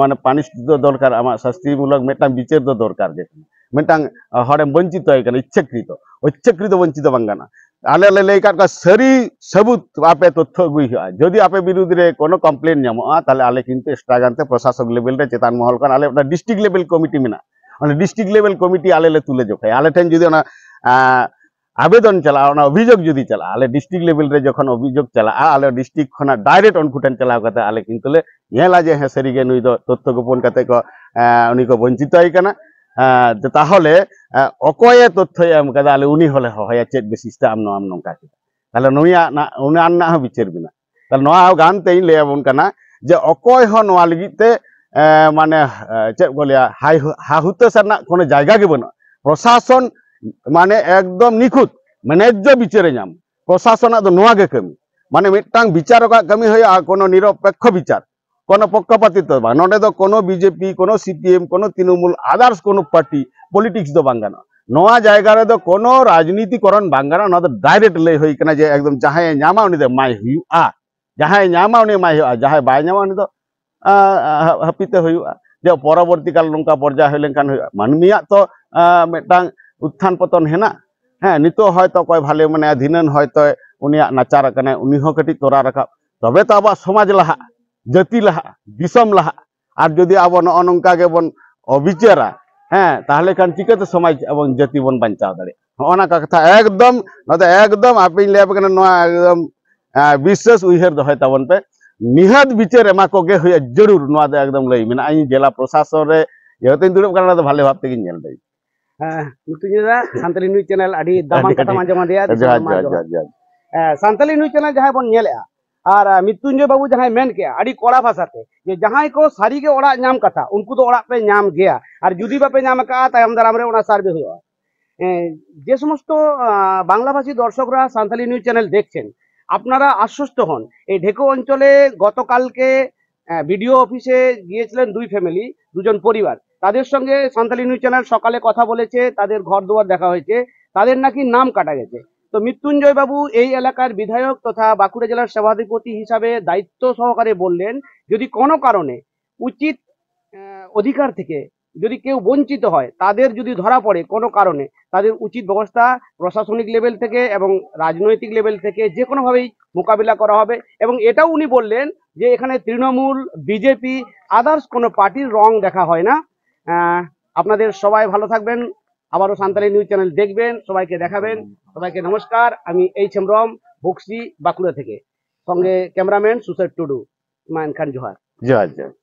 ᱢᱟᱱᱮ ᱯᱟᱱᱤᱥ ᱫᱚ ᱫᱚᱨᱠᱟᱨ, ᱟᱢᱟᱜ ᱥᱟᱥᱛᱤ ᱢᱩᱞᱚᱠ ᱢᱤᱫᱴᱟᱝ ᱵᱤᱪᱟᱹᱨ ᱫᱚ ᱫᱚᱨᱠᱟᱨ ᱜᱮ ᱠᱟᱱᱟ᱾ ᱢᱤᱫᱴᱟᱝ, ᱮ, ᱦᱚᱲᱮᱢ ᱵᱚᱧᱪᱤᱛᱚᱭ ᱠᱟᱱᱟ ᱤᱪᱪᱷᱟᱹᱠᱨᱤᱛᱚ, ᱚᱤᱪᱪᱷᱟᱹᱠᱨᱤᱛᱚ ᱵᱚᱧᱪᱤᱛᱚ ᱵᱟᱝ ᱜᱟᱱᱚᱜᱼᱟ᱾ ᱟᱞᱮ ᱞᱮ ᱞᱟᱹᱭ ᱟᱠᱟᱫ ᱠᱚᱣᱟ ᱥᱟᱹᱨᱤ ᱥᱟᱹᱵᱩᱛ ᱟᱯᱮ ᱛᱚᱛᱛᱷᱚ ᱟᱹᱜᱩᱭ ᱦᱩᱭᱩᱜᱼᱟ᱾ ᱡᱩᱫᱤ ᱟᱯᱮ ᱵᱤᱨᱩᱫᱽ ᱨᱮ ᱠᱳᱱᱳ ᱠᱚᱢᱯᱞᱮᱱ ᱧᱟᱢᱚᱜᱼᱟ, ᱛᱟᱦᱞᱮ ᱟᱞᱮ ᱠᱤᱱᱛᱩ ᱮᱠᱥᱴᱨᱟ ᱜᱟᱱᱛᱮ ᱯᱨᱚᱥᱟᱥᱚᱠ ᱞᱮᱵᱮᱞ ᱨᱮ ᱪᱮᱛᱟᱱ ᱢᱚᱦᱚᱞ ᱠᱷᱚᱱ ᱟᱞᱮ ᱚᱱᱟ ᱰᱤᱥᱴᱨᱤᱠᱴ ᱞᱮᱵᱮᱞ ᱠᱚᱢᱤᱴᱤ ᱢᱮᱱᱟᱜᱼᱟ, ᱚᱱᱟ ᱰᱤᱥᱴᱨᱤᱠᱴ ᱞᱮᱵᱮᱞ ᱠᱚᱢᱤᱴᱤ ᱟᱞᱮ ᱞᱮ ᱛᱩᱞᱟᱹ ᱡᱚᱠᱷᱟᱭᱟ᱾ ᱟᱞᱮ ᱴᱷᱮᱱ ᱡᱩᱫᱤ ᱚᱱᱟ, ᱟᱸ, ᱟᱵᱮᱫᱚᱱ ᱪᱟᱞᱟᱜᱼᱟ, ᱚᱱᱟ ᱚᱵᱷᱤᱡᱳᱜᱽ ᱡᱩᱫᱤ ᱪᱟᱞᱟᱜᱼᱟ, ᱟᱞᱮ ᱰᱤᱥᱴᱨᱤᱠᱴ ᱞᱮᱵᱮᱞ ᱨᱮ ᱡᱚᱠᱷᱚᱱ ᱚᱵᱷᱤᱡᱳᱜᱽ ᱪᱟᱞᱟᱜᱼᱟ, ᱟᱞᱮ ᱰᱤᱥᱴᱨᱤᱠᱴ ᱠᱷᱚᱱᱟᱜ ᱰᱟᱭᱨᱮᱠᱴ ᱩᱱᱠᱩ ᱴᱷᱮᱱ ᱪᱟᱞᱟᱣ ᱠᱟᱛᱮ ᱟᱞᱮ ᱠᱤᱱᱛᱩ ᱞᱮ ᱧᱮᱞᱟ ᱡᱮ ᱦᱮᱸ ᱥᱟᱹᱨᱤᱜᱮ ᱱᱩᱭ ᱫᱚ ᱛᱚᱛᱛᱷᱚ ᱜᱳᱯᱚᱱ ᱠᱟᱛᱮ ᱠᱚ, ᱮᱸ, ᱩᱱᱤ ᱠᱚ ᱵᱚᱧᱪᱤᱛᱚᱭ ᱠᱟᱱᱟ᱾ ᱮᱸ, ᱛᱟᱦᱚᱞᱮ, ᱮᱸ, ᱚᱠᱚᱭᱮ ᱛᱚᱛᱛᱷᱚᱭ ᱮᱢ ᱠᱟᱫᱟ, ᱟᱞᱮ ᱩᱱᱤ ᱦᱚᱸᱞᱮ ᱦᱚᱦᱚᱭᱟ, ᱪᱮᱫ ᱵᱮᱥᱤᱥ ᱛᱮ ᱟᱢ ᱱᱚᱣᱟᱢ ᱱᱚᱝᱠᱟ ᱠᱮᱫᱟ? ᱛᱟᱦᱞᱮ ᱱᱩᱭᱟᱜ ᱱᱟ-, ᱚᱱᱟ ᱨᱮᱱᱟᱜ ᱦᱚᱸ ᱵᱤᱪᱟᱹᱨ ᱢᱮᱱᱟᱜᱼᱟ᱾ ᱛᱟᱦᱞᱮ ᱱᱚᱣᱟ ᱜᱟᱱ ᱛᱮᱧ ᱞᱟᱹᱭ ᱟᱵᱚᱱ ᱠᱟᱱᱟ ᱡᱮ ᱚᱠᱚᱭ ᱦᱚᱸ ᱱᱚᱣᱟ ᱞᱟᱹᱜᱤᱫ ᱛᱮ, ᱮ, ᱢᱟᱱᱮ, ᱮ, ᱪᱮᱫ ᱠᱚ ᱞᱟᱹᱭᱟ, ᱦᱟᱭ-, ᱦᱟᱦᱩᱛᱟᱹᱥ ᱨᱮᱱᱟᱜ ᱠᱳᱱᱳ ᱡᱟᱭᱜᱟ ᱜᱮ ᱵᱟᱹᱱᱩᱜᱼᱟ᱾ ᱯᱨᱚᱥᱟᱥᱚᱱ ᱢᱟᱱᱮ ᱮᱠᱫᱚᱢ ᱱᱤᱠᱷᱩᱛ, ᱢᱟᱱᱮ ᱡᱚ ᱵᱤᱪᱟᱹᱨᱮ ᱧᱟᱢ᱾ ᱯᱨᱚᱥᱟᱥᱚᱱᱟᱜ ᱫᱚ ᱱᱚᱣᱟ ᱜᱮ ᱠᱟᱹᱢᱤ, ᱢᱟᱱᱮ ᱢᱤᱫᱴᱟᱝ ᱵᱤᱪᱟᱨ ᱨᱮᱭᱟᱜ ᱠᱟᱹᱢᱤ ᱦᱩᱭᱩᱜᱼᱟ, ᱠᱳᱱᱳ ᱱᱤᱨᱚᱯᱮᱠᱠᱷᱚ ᱵᱤᱪᱟᱨ, ᱠᱳᱱᱳ ᱯᱚᱠᱠᱷᱚᱯᱟᱛᱤᱛᱚ ᱫᱚ ᱵᱟᱝ᱾ ᱱᱚᱰᱮ ᱫᱚ ᱠᱳᱱᱳ ᱵᱤᱡᱮᱯᱤ, ᱠᱳᱱᱳ ᱥᱤᱯᱤᱮᱢ, ᱠᱳᱱᱳ ᱛᱨᱤᱱᱚᱢᱩᱞ, others ᱠᱳᱱᱳ ᱯᱟᱨᱴᱤ ᱯᱚᱞᱤᱴᱤᱠᱥ ᱫᱚ ᱵᱟᱝ ᱜᱟᱱᱚᱜᱼᱟ᱾ ᱱᱚᱣᱟ ᱡᱟᱭᱜᱟ ᱨᱮᱫᱚ ᱠᱳᱱᱳ ᱨᱟᱡᱽᱱᱤᱛᱤᱠᱚᱨᱚᱱ ᱵᱟᱝ ᱜᱟᱱᱚᱜᱼᱟ᱾ ᱱᱚᱣᱟ ᱫᱚ ᱰᱟᱭᱨᱮᱠᱴ ᱞᱟᱹᱭ ᱦᱩᱭ ᱠᱟᱱᱟ ᱡᱮ ᱮᱠᱫᱚᱢ ᱡᱟᱦᱟᱸᱭᱮ ᱧᱟᱢᱟ ᱩᱱᱤ ᱫᱚ ᱮᱢᱟᱭ ᱦᱩᱭᱩᱜᱼᱟ, ᱡᱟᱦᱟᱸᱭᱮ ᱧᱟᱢᱟ ᱩᱱᱤ ᱮᱢᱟᱭ ᱦᱩᱭᱩᱜᱼᱟ, ᱡᱟᱦᱟᱸᱭ ᱵᱟᱭ ᱧᱟᱢᱟ ᱩᱱᱤ ᱫᱚ, ᱟᱸ, ᱦᱟ-, ᱦᱟᱹᱯᱤᱛᱮ ᱦᱩᱭᱩᱜᱼᱟ᱾ ᱡᱮ ᱯᱚᱨᱚᱵᱚᱨᱛᱤ ᱠᱟᱞ ᱱᱚᱝᱠᱟ ᱯᱚᱨᱡᱟᱭ ᱦᱩᱭ ᱞᱮᱱᱠᱷᱟᱱ ᱦᱩᱭᱩᱜᱼᱟ᱾ ᱢᱟᱹᱱᱢᱤᱭᱟᱜ ᱛᱚ, ᱟᱸ, ᱢᱤᱫᱴᱟᱝ ᱩᱛᱛᱷᱟᱱ ᱯᱚᱛᱚᱱ ᱦᱮᱱᱟᱜ᱾ ᱦᱮᱸ, ᱱᱤᱛᱚᱜ ᱦᱚᱭᱛᱚ ᱚᱠᱚᱭ ᱵᱷᱟᱞᱮ ᱢᱮᱱᱟᱭᱟ, ᱫᱷᱤᱱᱟᱹᱱ ᱦᱚᱭᱛᱚ ᱩᱱᱤᱭᱟᱜ ᱱᱟᱪᱟᱨ ᱟᱠᱟᱱᱟᱭ, ᱩᱱᱤ ᱦᱚᱸ ᱠᱟᱹᱴᱤᱡ ᱛᱚᱨᱟ ᱨᱟᱠᱟᱵ, ᱛᱚᱵᱮ ᱛᱚ ᱟᱵᱚᱣᱟᱜ ᱥᱚᱢᱟᱡᱽ ᱞᱟᱦᱟᱜᱼᱟ, ᱡᱟᱹᱛᱤ ᱞᱟᱦᱟᱜᱼᱟ, ᱫᱤᱥᱚᱢ ᱞᱟᱦᱟᱜᱼᱟ᱾ ᱟᱨ ᱡᱩᱫᱤ ᱟᱵᱚ ᱱᱚᱜᱼᱚ ᱱᱚᱝᱠᱟ ᱜᱮᱵᱚᱱ ᱚᱵᱤᱪᱟᱹᱨᱟ, ᱦᱮᱸ, ᱛᱟᱦᱞᱮ ᱠᱷᱟᱱ ᱪᱤᱠᱟᱹᱛᱮ ᱥᱚᱢᱟᱡᱽ ᱮᱵᱚᱝ ᱡᱟᱹᱛᱤ ᱵᱚᱱ ᱵᱟᱧᱪᱟᱣ ᱫᱟᱲᱮᱭᱟᱜᱼᱟ? ᱱᱚᱜᱼᱚ ᱱᱚᱝᱠᱟ ᱠᱟᱛᱷᱟ ᱮᱠᱫᱚᱢ, ᱱᱚᱣᱟ ᱫᱚ ᱮᱠᱫᱚᱢ ᱟᱯᱮᱧ ᱞᱟᱹᱭ ᱟᱯᱮ ᱠᱟᱱᱟ, ᱱᱚᱣᱟ ᱮᱠᱫᱚᱢ, ᱟᱸ, ᱵᱤᱥᱥᱟᱹᱥ ᱩᱭᱦᱟᱹᱨ ᱫᱚᱦᱚᱭ ᱛᱟᱵᱚᱱ ᱯᱮ᱾ ᱱᱤᱦᱟᱹᱛ ᱵᱤᱪᱟᱹᱨ ᱮᱢᱟ ᱠᱚᱜᱮ ᱦᱩᱭᱩᱜᱼᱟ, ᱡᱟᱹᱨᱩᱲ᱾ ᱱᱚᱣᱟ ᱫᱚ ᱮᱠᱫᱚᱢ ᱞᱟᱹᱭ ᱢᱮᱱᱟᱜᱼᱟ, ᱤᱧ ᱡᱮᱞᱟ ᱯᱨᱚᱥᱟᱥᱚᱱ ᱨᱮ ᱡᱮᱦᱮᱛᱩᱧ ᱫᱩᱲᱩᱵ ᱠᱟᱱᱟ, ᱚᱱᱟ ᱫᱚ ᱵᱷᱟᱞᱮ ᱵᱷᱟᱵ ᱛᱮᱜᱮᱧ ᱧᱮᱞ ᱫᱟᱹᱧ᱾ ᱦᱮᱸ, ᱢᱤᱛᱩᱧ ᱫᱟ, ᱥᱟᱱᱛᱟᱞᱤ ᱱᱤᱭᱩᱡᱽ ᱪᱮᱱᱮᱞ ᱟᱹᱰᱤ ᱫᱟᱢᱟᱱ ᱟᱹᱰᱤ ᱠᱟᱛᱷᱟᱢ ᱟᱸᱡᱚᱢ ᱟᱫᱮᱭᱟ, ᱟᱹᱰᱤ ᱡᱚᱦᱟᱨ, ᱢᱟ ᱡᱚᱦᱟᱨ, ᱡᱚᱦᱟᱨ᱾ ᱡᱚᱦᱟᱨ, ᱡᱚᱦᱟᱨ᱾ ᱮ, ᱥᱟᱱᱛᱟᱞᱤ ᱱᱤᱭᱩᱡᱽ ᱪᱮᱱᱮᱞ ᱡᱟᱦᱟᱸᱭ ᱵᱚᱱ ᱧᱮᱞᱮᱜᱼᱟ, ᱟᱨ, ᱟ, ᱢᱤᱛᱩᱧᱡᱚᱭ ᱵᱟᱹᱵᱩ ᱡᱟᱦᱟᱸᱭ ᱢᱮᱱ ᱠᱮᱜᱼᱟ, ᱟᱹᱰᱤ ᱠᱚᱲᱟ ᱵᱷᱟᱥᱟᱛᱮ, ᱡᱮ ᱡᱟᱦᱟᱸᱭ ᱠᱚ ᱥᱟᱹᱨᱤᱜᱮ ᱚᱲᱟᱜ ᱧᱟᱢ ᱠᱟᱛᱷᱟ, ᱩᱱᱠᱩ ᱫᱚ ᱚᱲᱟᱜ ᱯᱮ ᱧᱟᱢ ᱜᱮᱭᱟ, ᱟᱨ ᱡᱩᱫᱤ ᱵᱟᱯᱮ ᱧᱟᱢ ᱟᱠᱟᱫᱼᱟ, ᱛᱟᱭᱚᱢ ᱫᱟᱨᱟᱢ ᱨᱮ ᱚᱱᱟ ᱥᱟᱨᱵᱷᱮ ᱦᱩᱭᱩᱜᱼᱟ᱾ ᱮ, ᱡᱮ ᱥᱚᱢᱚᱥᱛᱚ, ᱟ, ᱵᱟᱝᱞᱟ ᱵᱷᱟᱥᱤ ᱫᱚᱨᱥᱚᱠᱨᱟ ᱥᱟᱱᱛᱟᱞᱤ ᱱᱤᱭᱩᱡᱽ ᱪᱮᱱᱮᱞ ᱫᱮᱠᱷᱪᱷᱮᱱ, আপনারা আশ্বস্ত হন। এই ঢেকো অঞ্চলে গতকালকে বিডিও অফিসে গিয়েছিলেন দুই ফ্যামিলি, দুজন পরিবার। তাদের সঙ্গে সান্তালি নিউজ চ্যানেল সকালে কথা বলেছে, তাদের ঘর দুয়ার দেখা হয়েছে, তাদের নাকি নাম কাটা গেছে। তো মৃত্যুঞ্জয় বাবু এই এলাকার বিধায়ক তথা বাঁকুড়া জেলার সভাধিপতি হিসাবে দায়িত্ব সহকারে বললেন, যদি কোনো কারণে উচিত আহ, অধিকার থেকে যদি কেউ বঞ্চিত হয়, তাদের যদি ধরা পড়ে কোনো কারণে, তাদের উচিত ব্যবস্থা প্রশাসনিক লেভেল থেকে এবং রাজনৈতিক লেভেল থেকে যে কোনোভাবেই মোকাবিলা করা হবে। এবং এটাও উনি বললেন যে এখানে তৃণমূল, বিজেপি, আদার্স কোনো পার্টির রং দেখা হয় না। আহ, আপনাদের সবাই ভালো থাকবেন, আবারও সান্তালি নিউজ চ্যানেল দেখবেন, সবাইকে দেখাবেন। সবাইকে নমস্কার, আমি এইচ হেমব্রম, বক্সি, বাঁকুড়া থেকে। সঙ্গে ক্যামেরাম্যান সুসেট টুডু। ইমরান খান, জোহার। জয় জয়।